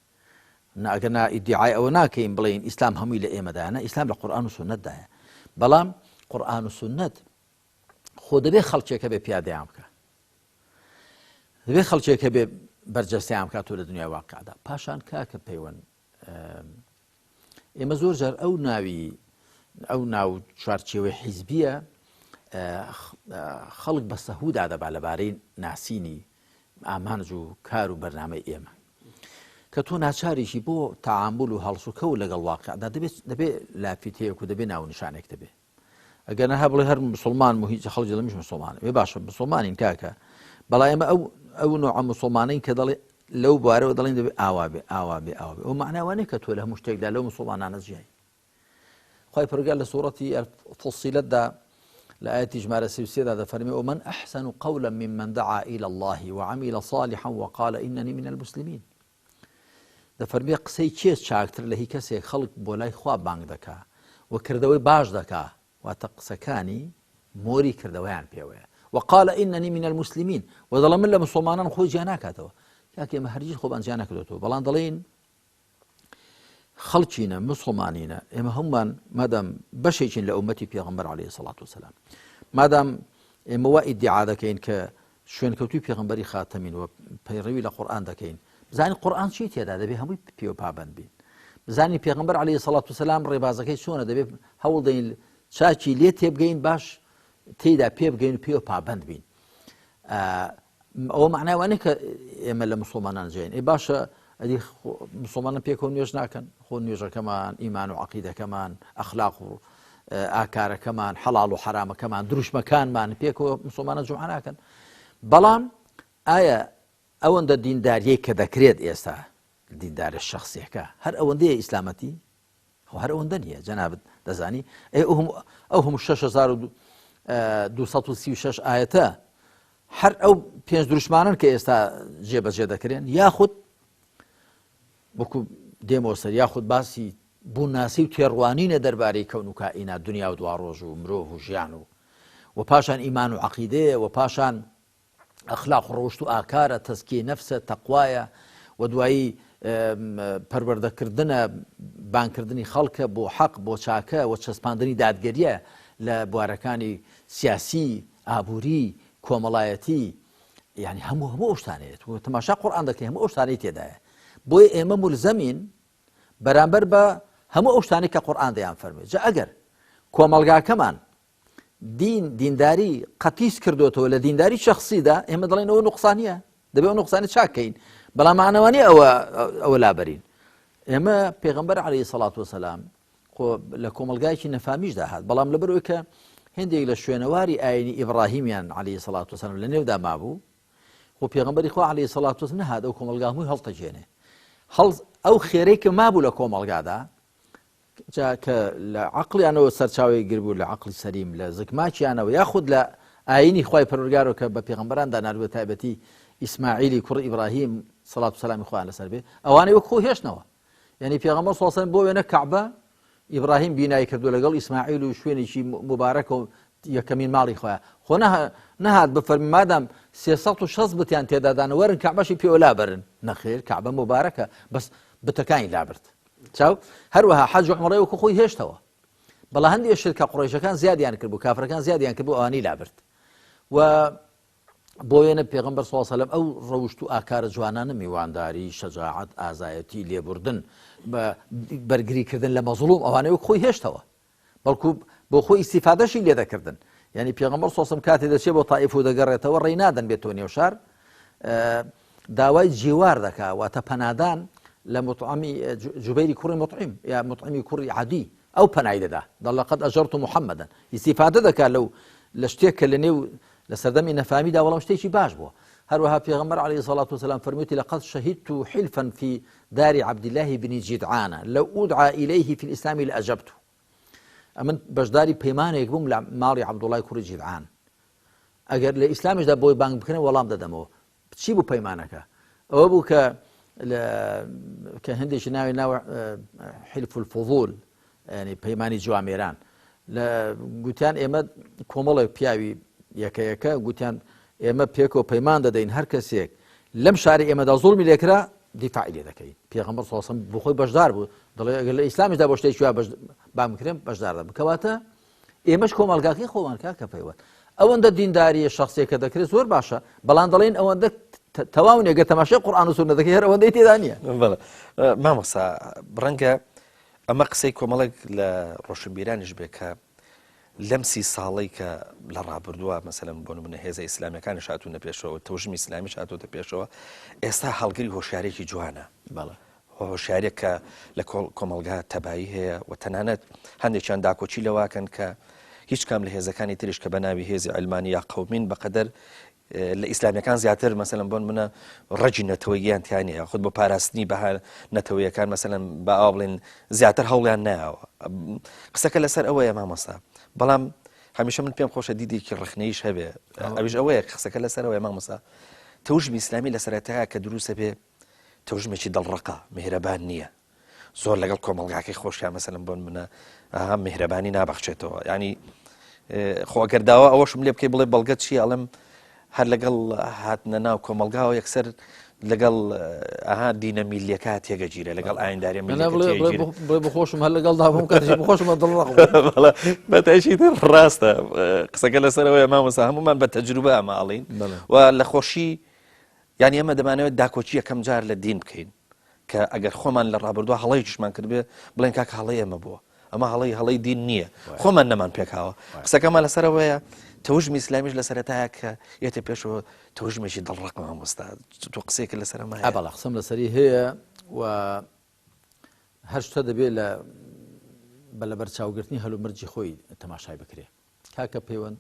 نا ئەگەر نا ئیدیعای ئەوە ناکەین بڵێین ئیسلام هەمووی لە ئێمەدایە، نا ئیسلام لە قورئان و سوننەتدایە. بەڵام قورئان و سوننەت خۆ دەبێ خەڵکێک هەبێ پیادەیان بکا. دەبێ خەڵکێک هەبێ بەرجەستەیان بکات و لە دنیای واقعدا. پاشان کاکە پەیوەند ئێمە زۆر جار ئەو ناوی ئەو ناو چوارچێوەی حیزبیە خەڵک بە سەهودا دەبا لەبارەی ناسینی ئامانج و کار و بەرنامەی ئێمە کە تۆ ناچاریشی بۆ تعامل و هەڵسوکە و لەگەڵ واقعدا دەبێت دەبێت لافیتەیەک و دەبێت ناونیشانێک دەبێت ئەگەر نە بڵێ هەر مسلمان و هیچ خەڵکی دەڵێ منیش مسلمانم ئێ باشە مسلمانین کاکە بەڵام ئێمە ئەو ئەو نوعە مسلمانین کە دەڵێ لەو بوارەوە دەڵێن دەبێ ئاوا بێ ئاوا بێ ئاوا بێ ئەو مەعنا وانەیە کە تۆ لە هەموو شتێکدا لەو مسلمانانە جیای خوای پەروەردگار لە سوڕەتی فصیلەتدا لە ئاەتی ژمارە 33دا دەفەرمێ ومن أحسن قولا ممن دعا إلى الله وعمل صالحا وقال إنني من المسلمين دەفەرمێ قسەی کێ چاکتر لە هی کەسێک خەڵک بۆ لای خوا بانگ دەکا و کردەوەی باش دەکا واتە قسەکانی مۆری کردەوەیان پێوەیە وقال إنني من المسلمين و دەڵێ من لە مسلمانان خۆی جیا ناکاتەوە کاکە ئێمە هەرگیز خۆمان جیا نەکردۆتەوە بەڵام دەڵێین خەڵکینە مسلمانینە ئێمە هەمومان مادام بەشێکین لە ئومەتی پێغەمبەر عەلەیهی سەڵات وسلام مادام ئێمە وا ئیدعا دەکەین کە شوێنکەوتوی پێغەمبەری خاتەمین و پەیڕەوی لە قورئان دەکەین بزانین قورئان چی تێدا دەبێ هەمووی پێوە پابەند بین بزانین پێغەمبەر عەلەیهی سەڵات وسلام ڕێبازەکەی چۆنە دەبێ هەوڵ دەین چاکی لێ تێبگەین باش تێدا پێ بگەین و پێوە پابەند بین ئەوە معنای وانە کە ئێمە لە مسلمانان جێن ئێ باشە ئەدی مسلمانان پێکەوە نوێژ ناکەن خۆ نوێژەکەمان ئیمان و عقیدەکەمان ئەخلاق و ئاکارەکەمان حەڵاڵ و حەرامەکەمان دروشمەکانمان پێکەوە مسلمانە جومعە ناکەن بەڵام ئایا ئەوەندە دینداریەی کە دەکرێت ئێستا دیندارە شخصیەکە هەر ئەوەندەیە ئیسلامەتی خۆ هەر ئەوەندە نییە جەنابت دەزانی ئەو هەموو 6236 ئاەتە هەر ئەو پێنج دروشمانن کە ئێستا جێبەجێ دەکرێن یاخود وەکو دێمەوە سەر یاخود باسی بوونناسی و تێڕوانینە دەربارەی کەون و کائینات دنیا و دواڕۆژ و مرۆڤ و ژیان و و پاشان ئیمان و عەقیدەیە و پاشان ئەخلاق و ڕەوشت و ئاکارە تەزکیەی نەفسە تەقوایە و دوایی پەروەردەکردنە بانگکردنی خەڵکە بۆ حەق بۆ چاکە و چەسپاندنی دادگەریە لە بوارەکانی سیاسی ئابووری کۆمەڵایەتی یعنی هەموو هەموو ئەو شتانەیە تۆ تەماشا قورئان دەکەی هەموو ئەو شتانەی تێدایە بۆیە ئێمە مولزەمین بەرامبەر بە هەموو ئەو شتانەی کە قورئان دەیان فەرمێ جا ئەگەر کۆمەڵگاکەمان دین دینداری قەتیس کردوتەوە لە دینداری شخصیدا ئێمە دەڵێن ئەوە نقصانیە دەبێ ئەو نقصانی چاکەین بەڵام مانەوانی ئەوە ئەوە لابەرین ئێمە پێغمبەر عەلەیهی سەڵات وسلام خۆ لە کۆمەڵگایەکی نەفامیشدا هات، بەڵام لەبەرئەوەی کە هێندێک لە شوێنەواری ئایینی ئیبڕاهیمیان علیە سڵات وسلام لە نێودا مابوو، خۆ پێغەمبەری خوا علیە سڵات وسلام نەهات ئەو کۆمەڵگا هەمووی هەڵتەکێنێ. هەڵ ئەو خێرەی کە مابوو لە کۆمەڵگادا جا کە لە عەقڵیانەوە سەرچاوەی گربوو لە عەقڵی سەلیم لە زکماکیانەوە یاخود لە ئایینی خوای پەروەردگارەوە کە بە پێغەمبەراندا ناردووە تایبەتی ئیسماعیلی کوڕ ئیبراهیم سەڵات و سەلامی خوایان لەسەر بێ ئەوانەی وەک خۆی هێشتنەوە یعنی پێغەمبەر صلی الله بۆ وێنە کەعبە ئیبراهیم بینای کردو لەگەڵ ئیسماعیل و شوێنێکی مبارەکە و یەکەمین ماڵی خۆیان خۆ نەهات بفەرمی مادام 360 بتیان تێدادانە وەرن کەعبەشی پێوە لابەرن نەخێر کەعبە مبارەکە بەس بتەکانی لابرد چاو هەروەها حەج و عومڕەی وەکو خۆی هێشتەوە بەڵام هەندێک شت کە قوڕیشەکان زیادیان کرد بوو کافرەکان زیادیان کرد بوو ئەوانی لابرد و بۆ وێنە پێغەمبەر صلی الله علیه و سلم ئەو ڕەوشت و ئاکارە جوانانە میوانداری، شەجاعەت، ئازایەتی، لێبوردن، بە بەرگری کردن لە مەزڵوم ئەوانەی وەک خۆی هێشتەوە بەڵکو بۆ خۆی ئیستیفادەشی لێ دەکردن یعنی پێغەمبەر صلی الله علیه و سلم کاتێ دەچێت بۆ تائیف و دەگەڕێتەوە ڕێی نادەن بێتەوە نێو شار داوای جیوار دەکا واتە پەنادان لە مطعمی جوبەیری کوڕی مطعم یا مطعمی کوڕی عەدی ئەو پەنای دەدا دەڵ لقد ئەجرت محمدا ئیستیفادە دەکا لەو لە شتێک کە لە نێو لە سەردەمی نەفامیدا وەڵام شتێکی باش بووە هەروەها پێغەمبەر علیه الصلاة والسلام فەرموویەتی لقد شهدت حلفا في دار عبد الله بن جدعان لو أدعى إليه في الإسلام لأجبت ئەمن بەشداری پەیمانێک بووم لە ماڵی عەبدوڵای کوڕی جیدعان ئەگەر لە ئیسلامیشدا بۆی بانگ بکەن وەڵام دەدەمەوە چی بوو پەیمانەکە ئەوە بوو کە کە هەندێکی ناوی ناوە حلف الفضول ینی پەیمانی جوامێران لە گوتیان ئێمە کۆمەڵێک پیاوی یەکەیەکە گوتیان ئێمە پێکەوە پەیمان دەدەین هەر کەسێک لەم شاری ئێمەدا زوڵمی لێکرا دیفاعی لێ دەکەین پێغەمبەر صلی الله علیه و سلم بۆ خۆی بەشدار بوو دەڵێ ئەگەر لە ئیسلامیشدا بۆ شتێکی وا بانگ بکرێن بەشدار دەبن کەواتە ئێمەش کۆمەڵگاکەی خۆمان کاکە پەیوەند ئەوەندە دینداریە شخصێکە دەکرێت زۆر باشە بەڵام دەڵێن ئەوەندە تەواو نیە گەر تەماشای قورآن و سوننە دەکەی هەر ئەوەندەی تێدا نییە مامۆستا ڕەنگە ئەمە قسەی کۆمەڵێک لە ڕۆشنبیرانیش بێ کە لەم سی ساڵەی کە لە ڕابردووە مەسەلەن بۆ نمونە هێزە ئیسلامیەکانیش هاتوونە پێشەوە تەوژمی ئیسلامیش هاتووەتە پێشەوە ئێستا هەڵگری هۆشیارێکی جوانە بەڵێ هۆشیارێک کە لە کۆمەڵگا تەبایی هەیە و تەنانەت هەندێکیان داکۆکی لەواکەن کە هیچ کام لە هێزەکانی تریش کە بە ناوی هێزی علمانی یا قومین بەقەدەر لە ئیسلامیەکان زیاتر مەسەلەن بۆن منە ڕەگی نەتەوەییان تیا نیە یاخود بۆ پاراستنی بەها نەتەوەیەکان مەسەلەن بە ئاوا بڵێن زیاتر هەوڵیان نایەوە قسەکە لەسەر ئەوەیە مامۆستا بەڵام هەمیشە من پێم خۆشە دیدێکی ڕخنەیش هەبێ ئەویش ئەوەیە قسەکە لەسەر ئەوەیە مامۆستا تەوژمی ئیسلامی لە سەرەتایە کە دروستە بێ تەوژمێکی دڵڕەقە میهرەبان نییە زۆر لەگەڵ کۆمەڵگاکەی خۆشیان مەسەلەن بۆن منە ئەها میهرەبانی نابەخشێتەوە ینی خۆ ئەگەر داوا ئەوەشم لێ بکەی بڵێ بەڵگە چی ئەڵم هەر لەگەڵ هاتنە ناو کۆمەلگاوە یەکسەر لەگەڵ ئەها دینە میلیەکە تێگەگیرە لەگەڵ ئاینداری بڵێ بخۆشم هەر لەگەڵ دابووم کاتێک بخۆشمە دڵ بەتەشی تر ڕاستە قسەکە لەسەرەوەی مامۆسا هەمومان بە تەجروبە ئەمە ئەڵین و لە خۆشی یانی ئێمە دەمانەوێت داکۆکی یەکەم جار لە دین بکەین کە ئەگەر خۆمان لە ڕابردووە هەڵەیەکیشمان کردبێ بڵێن کاکە هەڵەی ئێمە بووە ئەمە هەڵەی هەڵەی دین نییە خۆمان نەمان پێکاوە قسەکەمان لەسەرەوەیە تەوژمی ئیسلامیش لە سەرەتایە کە یەتە پێشەوە تەوژمێکی دڵڕەق مامۆستا تۆ قسەیەکە لەسەر ئەمە هەیە؟ بەڵێ قسەم لەسەری هەیە و هەر شتە دەبێت لە بە لەبەرچاوگرتنی هەلومەرجی خۆی تەماشای بکرێ. کاکە پەیوەند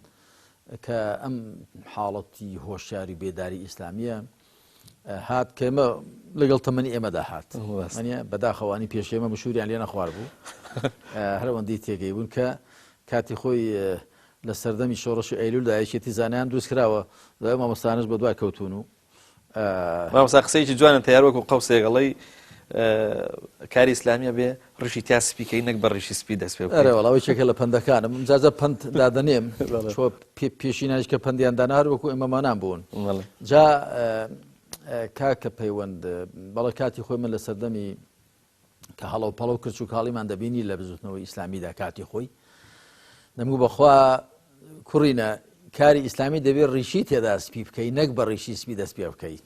کە ئەم حاڵەتی هۆشیاری بێداری ئیسلامیە هات کە ئێمە لەگەڵ تەمەنی ئێمەدا هات بەداخەوانی پێش ئێمە مشوریان لێ نەخوار بوو هەرەوەندی تێگەی بوون کە کاتی خۆی لە سەردەمی شۆڕشی ئەیلولدا یەکێتی زانیان دروست کراوە دوای مامۆستانش بە دوای کەوتون و مامۆستا قسەیەکی جوانە تەیار وەکو قەوسێک ئەڵێی کاری ئیسلامیە بێ ڕیشی تیا سپیکەی نەک بە ڕیشی سپی دەست پێ ئەرێ وەڵا یەکێکە لە پەندەکانم جازە پەند دادەنێم چۆ پێشینانیش کە پەندیان دانا هەر وەکو ئێمەمانان بوون جا کاکە پەیوەند بەڵێ کاتی خۆی من لە سەردەمی کە هەڵە و پەڵە و کرچ و کاڵیمان دەبینی لە بزوتنەوەی ئیسلامیدا کاتی خۆی دەمگو بەخوا کوڕینە کاری ئیسلامی دەبێت ڕیشی تێدا سپی بکەی نەک بە ڕیشی سپی دەست پێ بکەی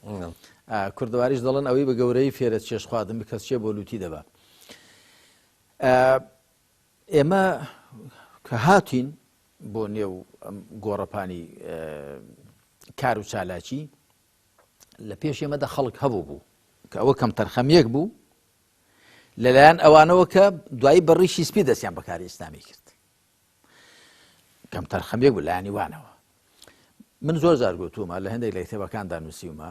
کوردەواریش دەڵێن ئەوەی بە گەورەی فێرە چێش خواردن بکەس چێ بۆ لوتی دەبا ئێمە کە هاتین بۆ نێو گۆڕەپانی کار و چالاکی لە پێش ئێمەدا خەڵک هەبوو بوو کە ئەوە کەم تەرخەمیەک بوو لەلایەن ئەوانەوە کە دوایی بە ڕیشی سپی دەستیان بەکاری ئیسلامی کرد کەم تەرخەمیەک بوو لایەنی وانەوە من زۆر جار گوتومە لە هەندێک لە کتێبەکاندا نووسیومە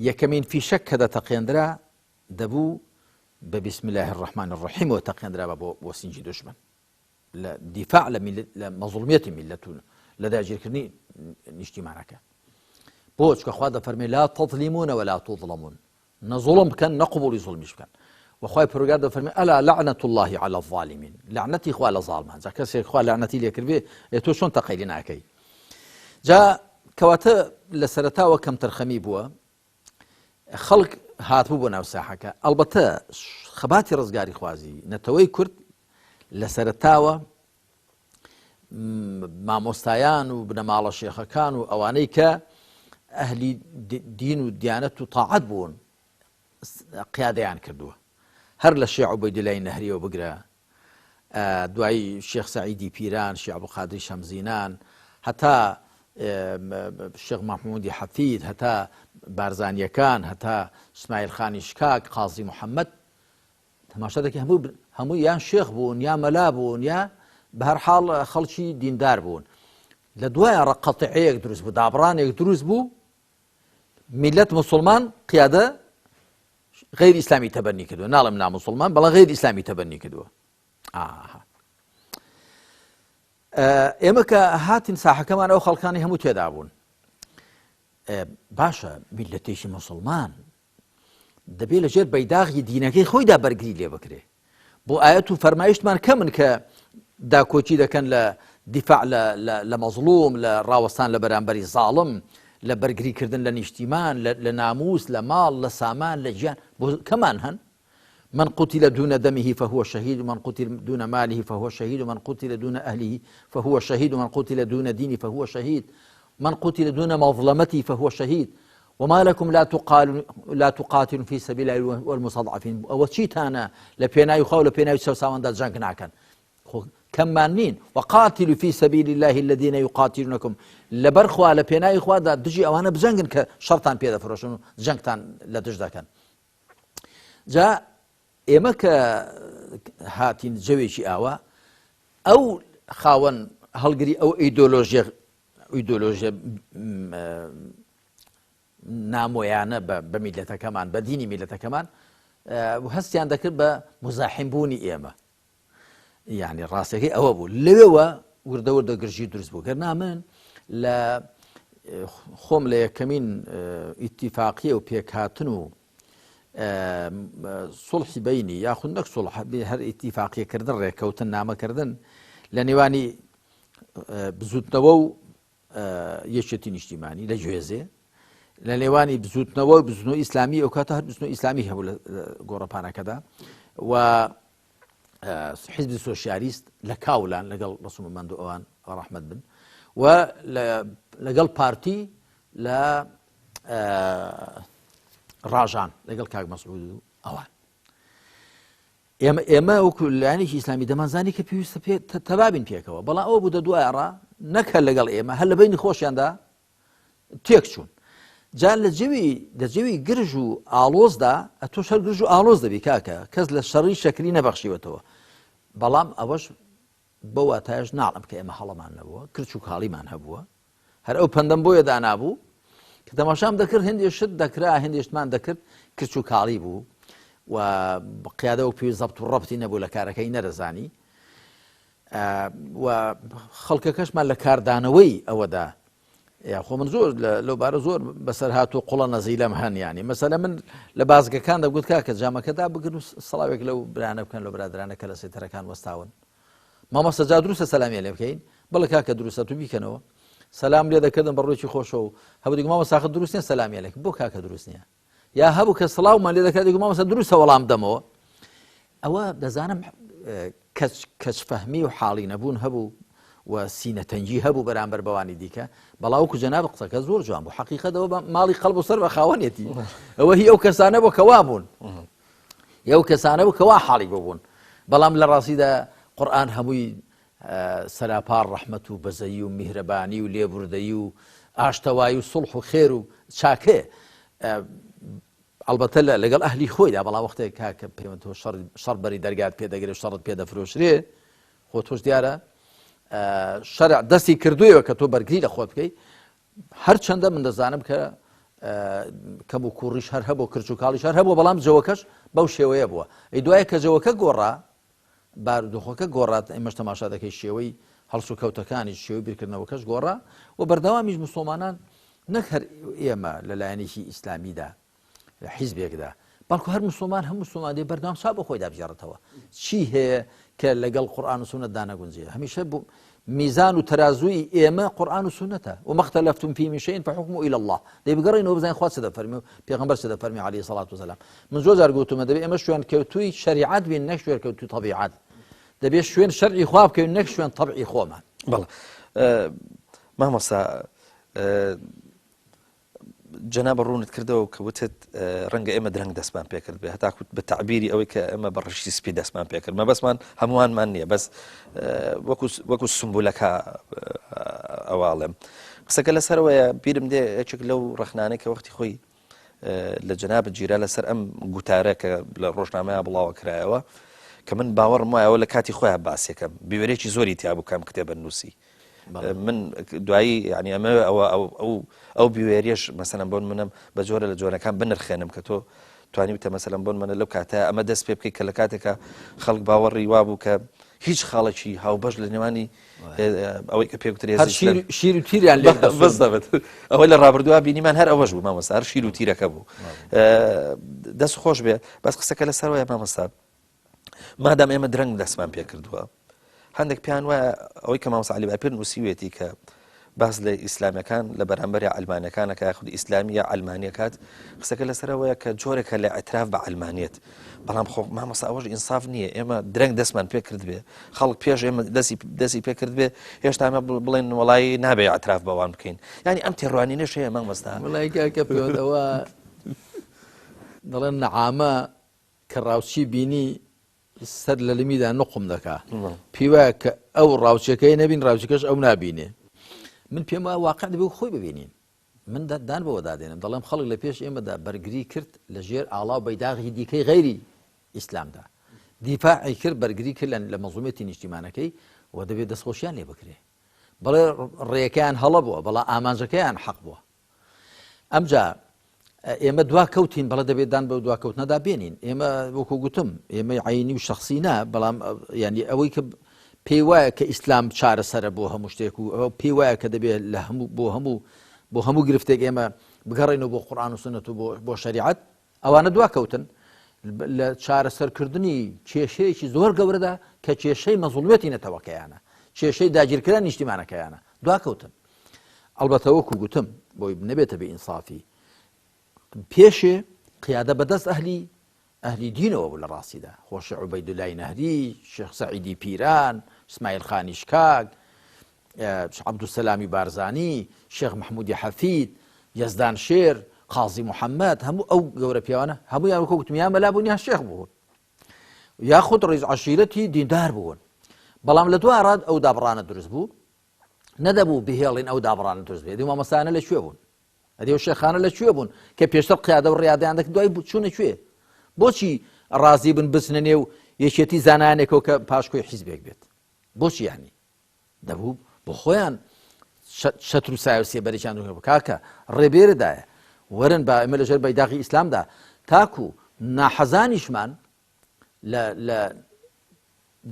یەکەمین فیشەک کە دەتەقێندرا دەبوو بە بسم الله الرحمن الرحیم و تەقێندرا بە بۆ سنجی دشمن لە دیفاع لە میللەت لە مەزڵومیەتی میللەت و لە داگیرکردنی نیشتیمانەکە بۆ چکە خوا دەفەرمێ لا تظلمون ولا تظلمون نە زوڵم بکەن نە قبوڵی زوڵمیش بکەن وخوای پەروەردگار دەفەرمێ ئەلا لعنة الله على الظالمین لعنەتی خوا لە زاڵمان جا کەسێک خوا لعنەتی لێکردبێ ئێ تۆ چۆن تەقەی لێ ناکەی جا کەواتە لە سەرەتاوە کەمتەرخەمی بووە خەڵک هاتبوو بۆ ناو ساحەکە، ئەڵبەتە خەباتی ڕزگاریخوازی نەتەوەی کورد لە سەرەتاوە مامۆستایان و بنەماڵە شێخەکان و ئەوانەی کە ئەهلی دین و دیانەت و تاعەت بوون قیادەیان کردووە هەر لە شێخ عوبەیدولای نەهریەوە بگرە دوایی شێخ سەعیدی پیران، شێخ عەبدولقادری شەمزینان، هەتا شێخ مەحموودی حەفید، هەتا بارزانییەکان، هەتا سمایل خانی شکاک، قازی محەممەد، تەماشا دەکەی هەموو هەموو یان شێخ بوون یا مەلا بوون یا بە هەر حاڵ خەڵکی دیندار بوون. لە دوای ڕە قەتیعەیەک دروست بوو، دابڕانێک دروست بوو، میلەت مسلمان قیادە غیر ئیسلامی تەبەنی کردووە ناڵم نامسلمان بەڵام غیر ئیسلامی تەبەنی کردووە ئاها ئێمە کە هاتین ساحەکەمان ئەو خەڵکانی هەموو تێدا بوون باشە میلەتێکی مسلمان دەبێت لەژێر بەیداغی دینەکەی خۆیدا بەرگری لێ بکرێ بۆ ئایەت و فەرمایشتمان کەمن کە داکۆکی دەکەن لە دیفاع لە مەزڵوم، لە ڕاوەستان لە بەرامبەری زاڵم، لە بەرگریکردن لە نیشتیمان، لە ناموس، لە ماڵ، لە سامان، لە گیان، بۆ کەمان هەن؟ من قتل دون دمه فهو شهید ومن قتل دون ماله فهو شهید ومن قتل دون أهله فهو شهید ومن قتل دون دينه فهو شهید من قتل دون مظلمته فهو شهید وما لكم لا تقال لا تقاتلون في سبيل الله والمستضعفين ئەوە چیتانە لە پێناوی خوا و لە پێناوی چەوساواندا جەنگ ناکەن خۆ کەممان نین وقاتلوا في سبيل الله الذين يقاتلونكم لەبەر خوا لە پێناوی خوادا دژی ئەوانە بجەنگن کە شەڕتان پێدەفرۆشن و جەنگتان لە دژ دەکەن جا ئێمە کە هاتین جەوێکی ئاوا ئەو خاوەن هەڵگری ئەو ئیدۆلۆژیە ئیدۆلۆژیە نامۆیانە بە میلەتەکەمان بە دینی میلەتەکەمان هەستیان دەکرد بە مزاحیم بوونی ئێمە یعنی ڕاستەکەی ئەوە بوو لەوێوە وردە وردە گرژی دروست بوو گەر من لە خۆم لە یەکەمین ئیتیفاقیە و پێکهاتن و سڵحی بینی یاخود نەک سڵح هەر ئیتیفاقیەکردن ڕێککەوتن نامەکردن لە نێوانی بزوتنەوە و یەکێتی نیشتیمانی لە گوێزێ لە نێوانی بزوتنەوە و بزنەوە ئیسلامی ئەو کاتە هەر بزنەوە ئیسلامی هەبوو لە گۆڕەپانەکەدا و حیزبی سۆسیالیست لە کاولان لەگەڵ ڕسوم مەندو ئەوان ڕەحمەت بن و لەگەڵ پارتی لە ڕاژان لەگەڵ کاک مەسعود و ئەوان ئێمە ئێمە وەکو لایەنێکی ئیسلامی دەمانزانی کە پێویستە پێ تەبابین پێکەوە بەڵام ئەوە بوو دە دوای ڕا نەک هەر لەگەڵ ئێمە هەر لە بینی خۆشیاندا تێک چوون جا لە جەوی لە جەوی گرژ و ئاڵۆزدا ئەتۆش هەر گرژ و ئاڵۆز دەبی کاکە کەس لە شەڕی شەکری نەبەخشیوەتەوە بەڵام ئەوەش بەو واتایەش ناڵێم کە ئێمە هەڵەمان نەبووە، کرچ و کاڵیمان هەبووە. هەر ئەو پەندەم بۆیە دانابوو کە تەماشام دەکرد هەندێ شت دەکرا، هەندێ شتمان دەکرد کرچ و کاڵی بوو و قیادە و پێویست زەبت و ڕەبتی نەبوو لە کارەکەی نەدەزانی و خەڵکەکەشمان لە کاردانەوەی ئەوەدا یاخۆ من زۆر لەو بارە زۆر بەسەر هات و قوڵە نەزیلەم هەن ینی مەسەلە من لە بازگەکان دەگوت کاکە جامەکەدا بگرن و سڵاوێک لەو برانە بکەن لە برادرانە کە لە سێتەرەکان وەستاون مامۆستا جا دروستە سەلامیان لێ بکەین بەڵێ کاکە دروستە تو بیکەنەوە سەلام لێ دەکردن بە ڕوویەکی خۆشەوە هەبوو دیگە مامۆستا خە دروست نییە سەلامیان لێ بۆ کاکە دروست نییە یا هەبوو کە سڵاومان لێ دەکات دیگە مامۆستا دروستە وەڵام دەمەوە ئەوە دەزانم کەچ کەچ فەهمی و حاڵی نەبوون هەبوو و سینەتەنگی هەبوو بەرامبەر بەوانی دیکە بەڵاوکو جەناب قسەکە زۆر جوان بوو حقیقەتەوە بە ماڵی قەڵب و سەر بە خاوەنێتی ئەوە هی ئەو کەسانە بۆ کەوا بوون ئەو کەسانە بوو کەوا حاڵی ببوون بەڵام لە ڕاستیدا قورئان هەمووی سەراپا ڕەحمەت و بەزەیی و میهرەبانی و لێبوردەیی و ئاشتەوایی و سوڵح و خێر و چاکەیە ئەڵبەتە لەگەڵ ئەهلی خۆیدا بەڵام وەختێک کاکە پەیوەند تۆ شەڕ بەری دەرگات پێ دەگرێت شەڕت پێ دەفرۆشرێ خۆ تۆش دیارە شەرع دەستی کردوویەوە کە تۆ بەرگری لە خۆت بکەیت هەرچەندە من دەزانم کە کەم و کوڕیش هەر هەبوو کرچ و کاڵیش هەر هەبوو بەڵام جەوەکەش بەو شێوەیە بووە ئەی دوایە کە جەوەکە گۆڕا بارودۆخەکە گۆڕات ئێمەش تەماشا دەکەی شێوەی هەڵس و کەوتەکانی شێوەی بیرکردنەوەکەش گۆڕا و بەردەوامیش مسلمانان نەک هەر ئێمە لە لایەنێکی ئیسلامیدا لە حیزبێکدا بەڵکو هەر مسلمان هەم مسلمان دێ بەردەوام چا بۆ خۆیدا بگێڕێتەوە چی هەیە کە لەگەڵ قورآن و سوننەتدا نەگونجێ هەمیشە بوو میزان و تەرازووی ئێمە قورآن و سوننەتە وما اختلفتم فيه من شيء فحكمه إلى الله دەی بگەڕێنەوە بزانین خوا چ دەفەرمێ و پێغەمبەر چ دەفەرمێ عەلەیهی سەڵات وسەلام من زۆر جار گوتومە دەبێ ئێمە شوێن کەوتووی شەریعەت بین نەک شوێن کەوتووی تەبیعەت دەبێ شوێن شەرعی خوا بکەوین نەک شوێن تەبعی خۆمان بەڵێ مامۆستا. جەنابە ڕوونت کردەوە کە وتت ڕەنگە ئێمە درەنگ دەستمان پێکرد بێ هەتاکو بە تەعبیری ئەوەی کە ئێمە بە ڕەشی سپی دەستمان پێکرد مەبەستمان هەمووانمان نییە بەس وەکو سمبولەکە ئەواڵێم قسەکە لەسەرەوەیە بیرم دێ یەکێک لەو ڕەخنانەی کە وەختی خۆی لە جەنابت گیرا لەسەر ئەم گوتارە کە لە ڕۆژنامەیە بڵاوە کرایەوە کە من باوەڕم وایەوە لە کاتی خۆیان باسیەکەم بیوەرێکی زۆری تیا بوو کام کتێبە نووسی من دوایی ینی ئەمە ئەوە ئەو ئەو بیوێریش مەسەلەن بۆن منم بە جۆرە لە جۆرەکان بنرخێنم کە تۆ توانیوتە مەسەلەن بۆن منە لەو کاتە ئەمە دەست پێ بکەیت کە لە کاتێکە خەڵک باوەڕی وابوو کە هیچ خاڵێکی هاوبەش لە نێوانی ئەوەی کە پێگوترێ شیر و تیریان لێ بەس دەبێت ئەوەی لە ڕابردووە بینیمان هەر ئەوەش بوو مامۆستا هەر شیر و تیرەکە بوو دەست خۆش بێ بەس قسەکە لەسەرەوەی مامۆستا مادام ئێمە درەنگ دەستمان پێکردووە هەندێک پێیان وایە ئەوەی کە مامۆستا عەلی باپیر نووسیوێتی کە باس لە ئیسلامەکان لە بەرامبەر ئەلمانەکانەکە یاخود ئیسلامی یا ئەلمانیەکات قسەکە لەسەرەوەیە کە جۆرێکە لە ئەتراف بە ئەلمانیت بەڵام خۆ مامۆستا ئەوەش ئینساف نییە ئێمە درەنگ دەستمان پێ کرد بێ خەڵک پێش ئێمە دەستی دەستی پێ کرد بێ هێشتا ئەمە بڵێن وڵی نابێ ئەتراف بەوان بکەین ینی ئەم تێڕوانینەش هەیە مامۆستا وڵی کاکە پێوەندەوە دەڵێن نەعامە کە ڕاوچی بینی سەر لە لمیدا نقم دەکا پێی وایە کە ئەو ڕاوچەکەی نەبین ڕاوچەکەش ئەو نابینێ من پێم وایە واقع دەبێ خۆی ببینین من دان بەوە دادێنم دەڵێم خەڵک لە پێش ئێمەدا بەرگری کرد لە ژێر ئاڵا و بەیداغی دیکەی غەیری ئیسلامدا دیفاعی کرد بەرگری کرد لە مەزڵومیەتی نیشتیمانەکەی و دەبێت دەستخۆشیان لێ بکرێ بەڵێ ڕێەکەیان هەڵە بووە بەڵام ئامانجەکەیان حەق بووە ئەمجا ئێمە دوا کەوتین بەڵێ دەبێت دان بەو دواکەوتنەدا بێنین ئێمە وەکو گوتم ئێمەی عینی و شخصی نا بەڵام ینی ئەوەی کە پێی وایە کە ئیسلام چارەسەرە بۆ هەموو شتێک و ئەو پێی وایە کە دەبێت لە هەموو بۆ هەموو بۆ هەموو گرفتێک ئێمە بگەڕێنەوە بۆ قورآن و سنت و بۆ شریعەت ئەوانە دواکەوتن لە چارەسەرکردنی کێشەیەکی زۆر گەورەدا کە کێشەی مەزڵومێتی نەتەوەکەیانە کێشەی داگیرکران نیشتیمانەکەیانە دواکەوتن ئەڵبەتە وەکو گوتم بۆی نەبێتە بێ ئینسافی پێشێ قیادە بەدەست ئەهلی ئەهلی دینەوە بوو لە ڕاستیدا خۆشە عوبەیدولای نەهری شێخ سەعیدی پیران سمایل خانی شکاک عەبدولسەلامی بارزانی، شێخ مەحمودی حەفید، یەزدان شێر، قازی محەممەد، هەموو ئەو گەورە پیاوانە هەموویان وەکو گوتم یا مەلا بوون یا شێخ بوون یاخود ڕیز عەشیرەتی دیندار بوون. بەڵام لە دوا ڕاد ئەو دابڕانە دروست بوو نەدەبوو بهێڵین ئەو دابڕانە دروست بێت مامۆستایانە لە کوێ بوون ئەدی ئەو شێخانە لە کوێ بوون کە پێشتر قیادە و ڕیادەیان دەکرد دوای چوونە کوێ بۆچی ڕازی بن بچنە نێو یەکێتی زانایانێکەوە کە پاشکۆی حیزبێک بێت بۆچی یانی دەبوو بۆ خۆیان چەتر و سایە و سێبەرێکیان دروست بکە کاکە ڕێبێرەدایە وەرن با ئێمە لەژێر بەیداغی ئیسلامدا تاکو ناحەزانیشمان لە لە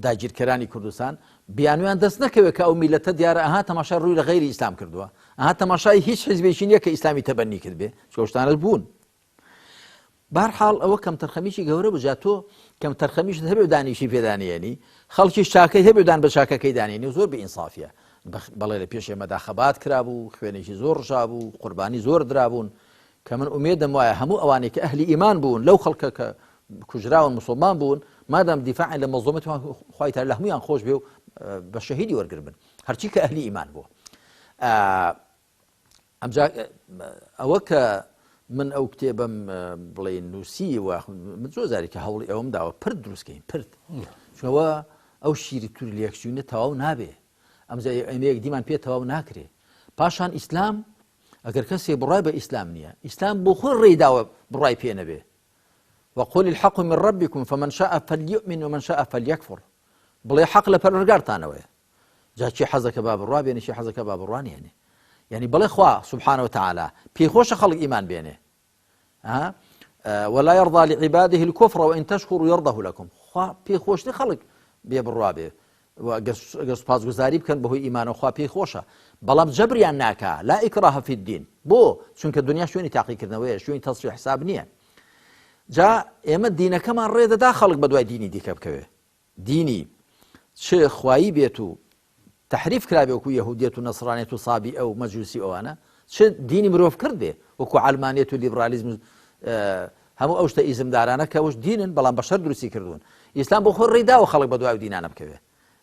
داگیرکەرانی کوردستان بیانویان دەست نەکەوێت کە ئەو میلەتە دیارە ئەها تەماشای ڕووی لە غەیری ئیسلام کردووە ئەها تەماشای هیچ حیزبێکی نییە کە ئیسلامی تەبەنی کردبێ چۆشتانە بوون بەهەرحاڵ ئەوە کەمتەرخەمیی گەورە بوو جا تۆ کەمتەرخەمیشت هەبێ و دانیشی پێدانیێنی خەڵکیش چاکەی هەبێ و دان بە چاکەکەی دانێنی و زۆر بێ ئینسافیە بەڵێ لە پێش ئێمەدا خەبات کرابوو خوێنێکی زۆر ڕژابوو قوربانی زۆر درابوون کە من ئومێدم وایە هەموو ئەوانەی کە ئەهلی ئیمان بوون لەو خەڵکە کە کوژراون مسلمان بوون مادام دیفاعیان لە مەزڵومەت خوای تعالی لە هەموویان خۆش بێ و بە شەهیدی وەرگر بن هەرچی کە ئەهلی ئیمان بووە ئەمجا ئەوە کە من ئەو کتێبم بڵێ نووسی و من زۆر جارێک کە هەوڵی ئەوم داوە پرد دروستکەین پرد چونەوە ئەو شیری تور لێکچوونە تەواو نابێ ئەمجا ئەمەیەک دیمان پێ تەواو ناکرێ پاشان ئیسلام ئەگەر کەسێ بڕای بە ئیسلام نییە ئیسلام بۆ خۆی ڕێداوە بڕای پێ نەبێ وقل الحق من ربكم فمن شاء فليؤمن ومن شاء فليكفر بڵێ حەق لە پەروەردگارتانەوەیە جا کێ حەزەکە با بڕوا بێنێ کێ حەزەکە با بڕوا نێنێ یعنی بڵێ خوا سبحانه وتعالى پێی خۆشە خەڵک ئیمان بێنێ ها ولا يرضى لعباده الكفر وإن تشكروا يرضه لكم خوا پێی خۆش نیە خەڵک بێ بڕوا بێ گەر سوپاسگوزاری بکەن بەهۆی ئیمانەوە خوا پێی خۆشە بەڵام جەبریان ناکا لا إكراه في الدين بۆ چونکە دنیا شوێنی تاقیکردنەوەیە شوێنی تەسفیە حساب نییە جا ئێمە دینەکەمان ڕێدەدا خەڵک بەدوای دینی دیکە بکەوێ دینی چ خوایی بێت و تەحریف کرابێ وەکو یەهودیەت و نەسرانیەت و سابیئە و مەجوسی ئەوانە چ دینی مرۆڤ کرد بێ وەکو عەلمانیەت و لیبرالیزم و هەموو ئەو شتە ئیزمدارانە کە ئەوش دینن بەڵام بەشەر دروستی کردوون ئیسلام بۆ خۆی ڕێیداوە خەڵک بە دوای دینانە بکەوێ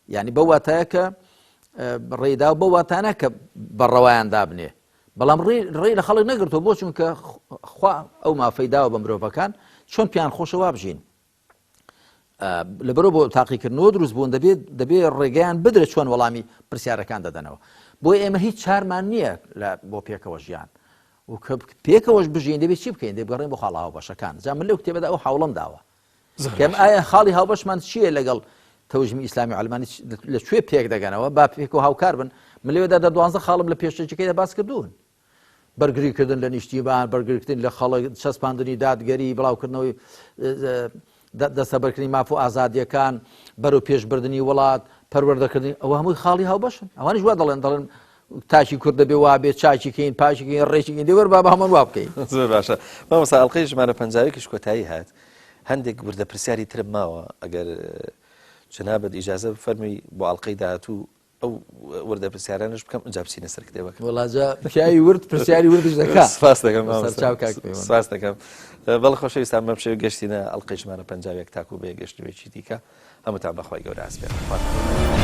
یعنی بەو واتایە کە ڕێیدا بەو واتانە کە بە ڕەوایان دابنێ. بەڵام ڕێ لە خەڵک نەگرتووە بۆ چونکە خوا ئەو مافەی داوە بە مرۆڤەکان چۆن پیان خۆشە وا بژین لەبەرەوە بۆ تاقیکردنەوە دروست بوون دەبێت دەبێ ڕێگەیان بدرێت چۆن وەڵامی پرسیارەکان دەدەنەوە بۆ ئێمە هیچ چارمان نییە لە بۆ پێکەوە ژیان و کە پێکەوەش بژین دەبێت چی بکەین دەبگەڕێن بۆ خاڵە هاوبەشەکان جا من لەو کتێبەدا ئەو حوڵم داوە کەم ئایا خاڵی هاوبەشمان چییە لەگەڵ تەوژمی ئیسلامی عەلمانی لە کوێ پێک دەگەنەوە با پێک و هاوکار بن من لەوێدا دە دوانزە خاڵم لە پێشەکیەکەیدا باس کردوون بەرگریکردن لە نیشتیمان، بەرگریکردن لە خەڵک، چەسپاندنی دادگەری، بڵاوکردنەوەی دەستەبەرکردنی ماف و ئازادییەکان، بەرەو پێشبردنی وڵات، پەروەردەکردنی، ئەوە هەمووی خاڵی هاوبەشن. ئەوانیش وا دەڵێن، دەڵێن تاکی کورد دەبێ وا بێ، چاکی کەین، پاکی کەین، ڕێکی کەین، دەی وەرە با بە هەمان وا بکەین. زۆر باشە مامۆستا، ئەڵقەی ژمارە 51یش کۆتایی هات، هەندێک وردە پرسیاری ترم ماوە، ئەگەر جەنابت ئیجازە بفەرمووی بۆ ئەڵقەی داهاتوو ئەو وردە پرسیارانەش بکەم ئینجا بچینە سەر کتێبەکە. وەڵا جا پیاوی ورد پرسیاری وردش دەکا. سپاس دەکەم مامۆستا. سەرچاو کاک پەیوەند. سپاس دەکەم. بەڵێ خۆشەویستان بەم شێوە گەشتینە ئەڵقەی ژمارە 51 تاکوو بە یەک گەشتنەوەیەکی دیکە هەمووتان بەخوای گەورە ئەسپێرم. خواتان لەگەڵ.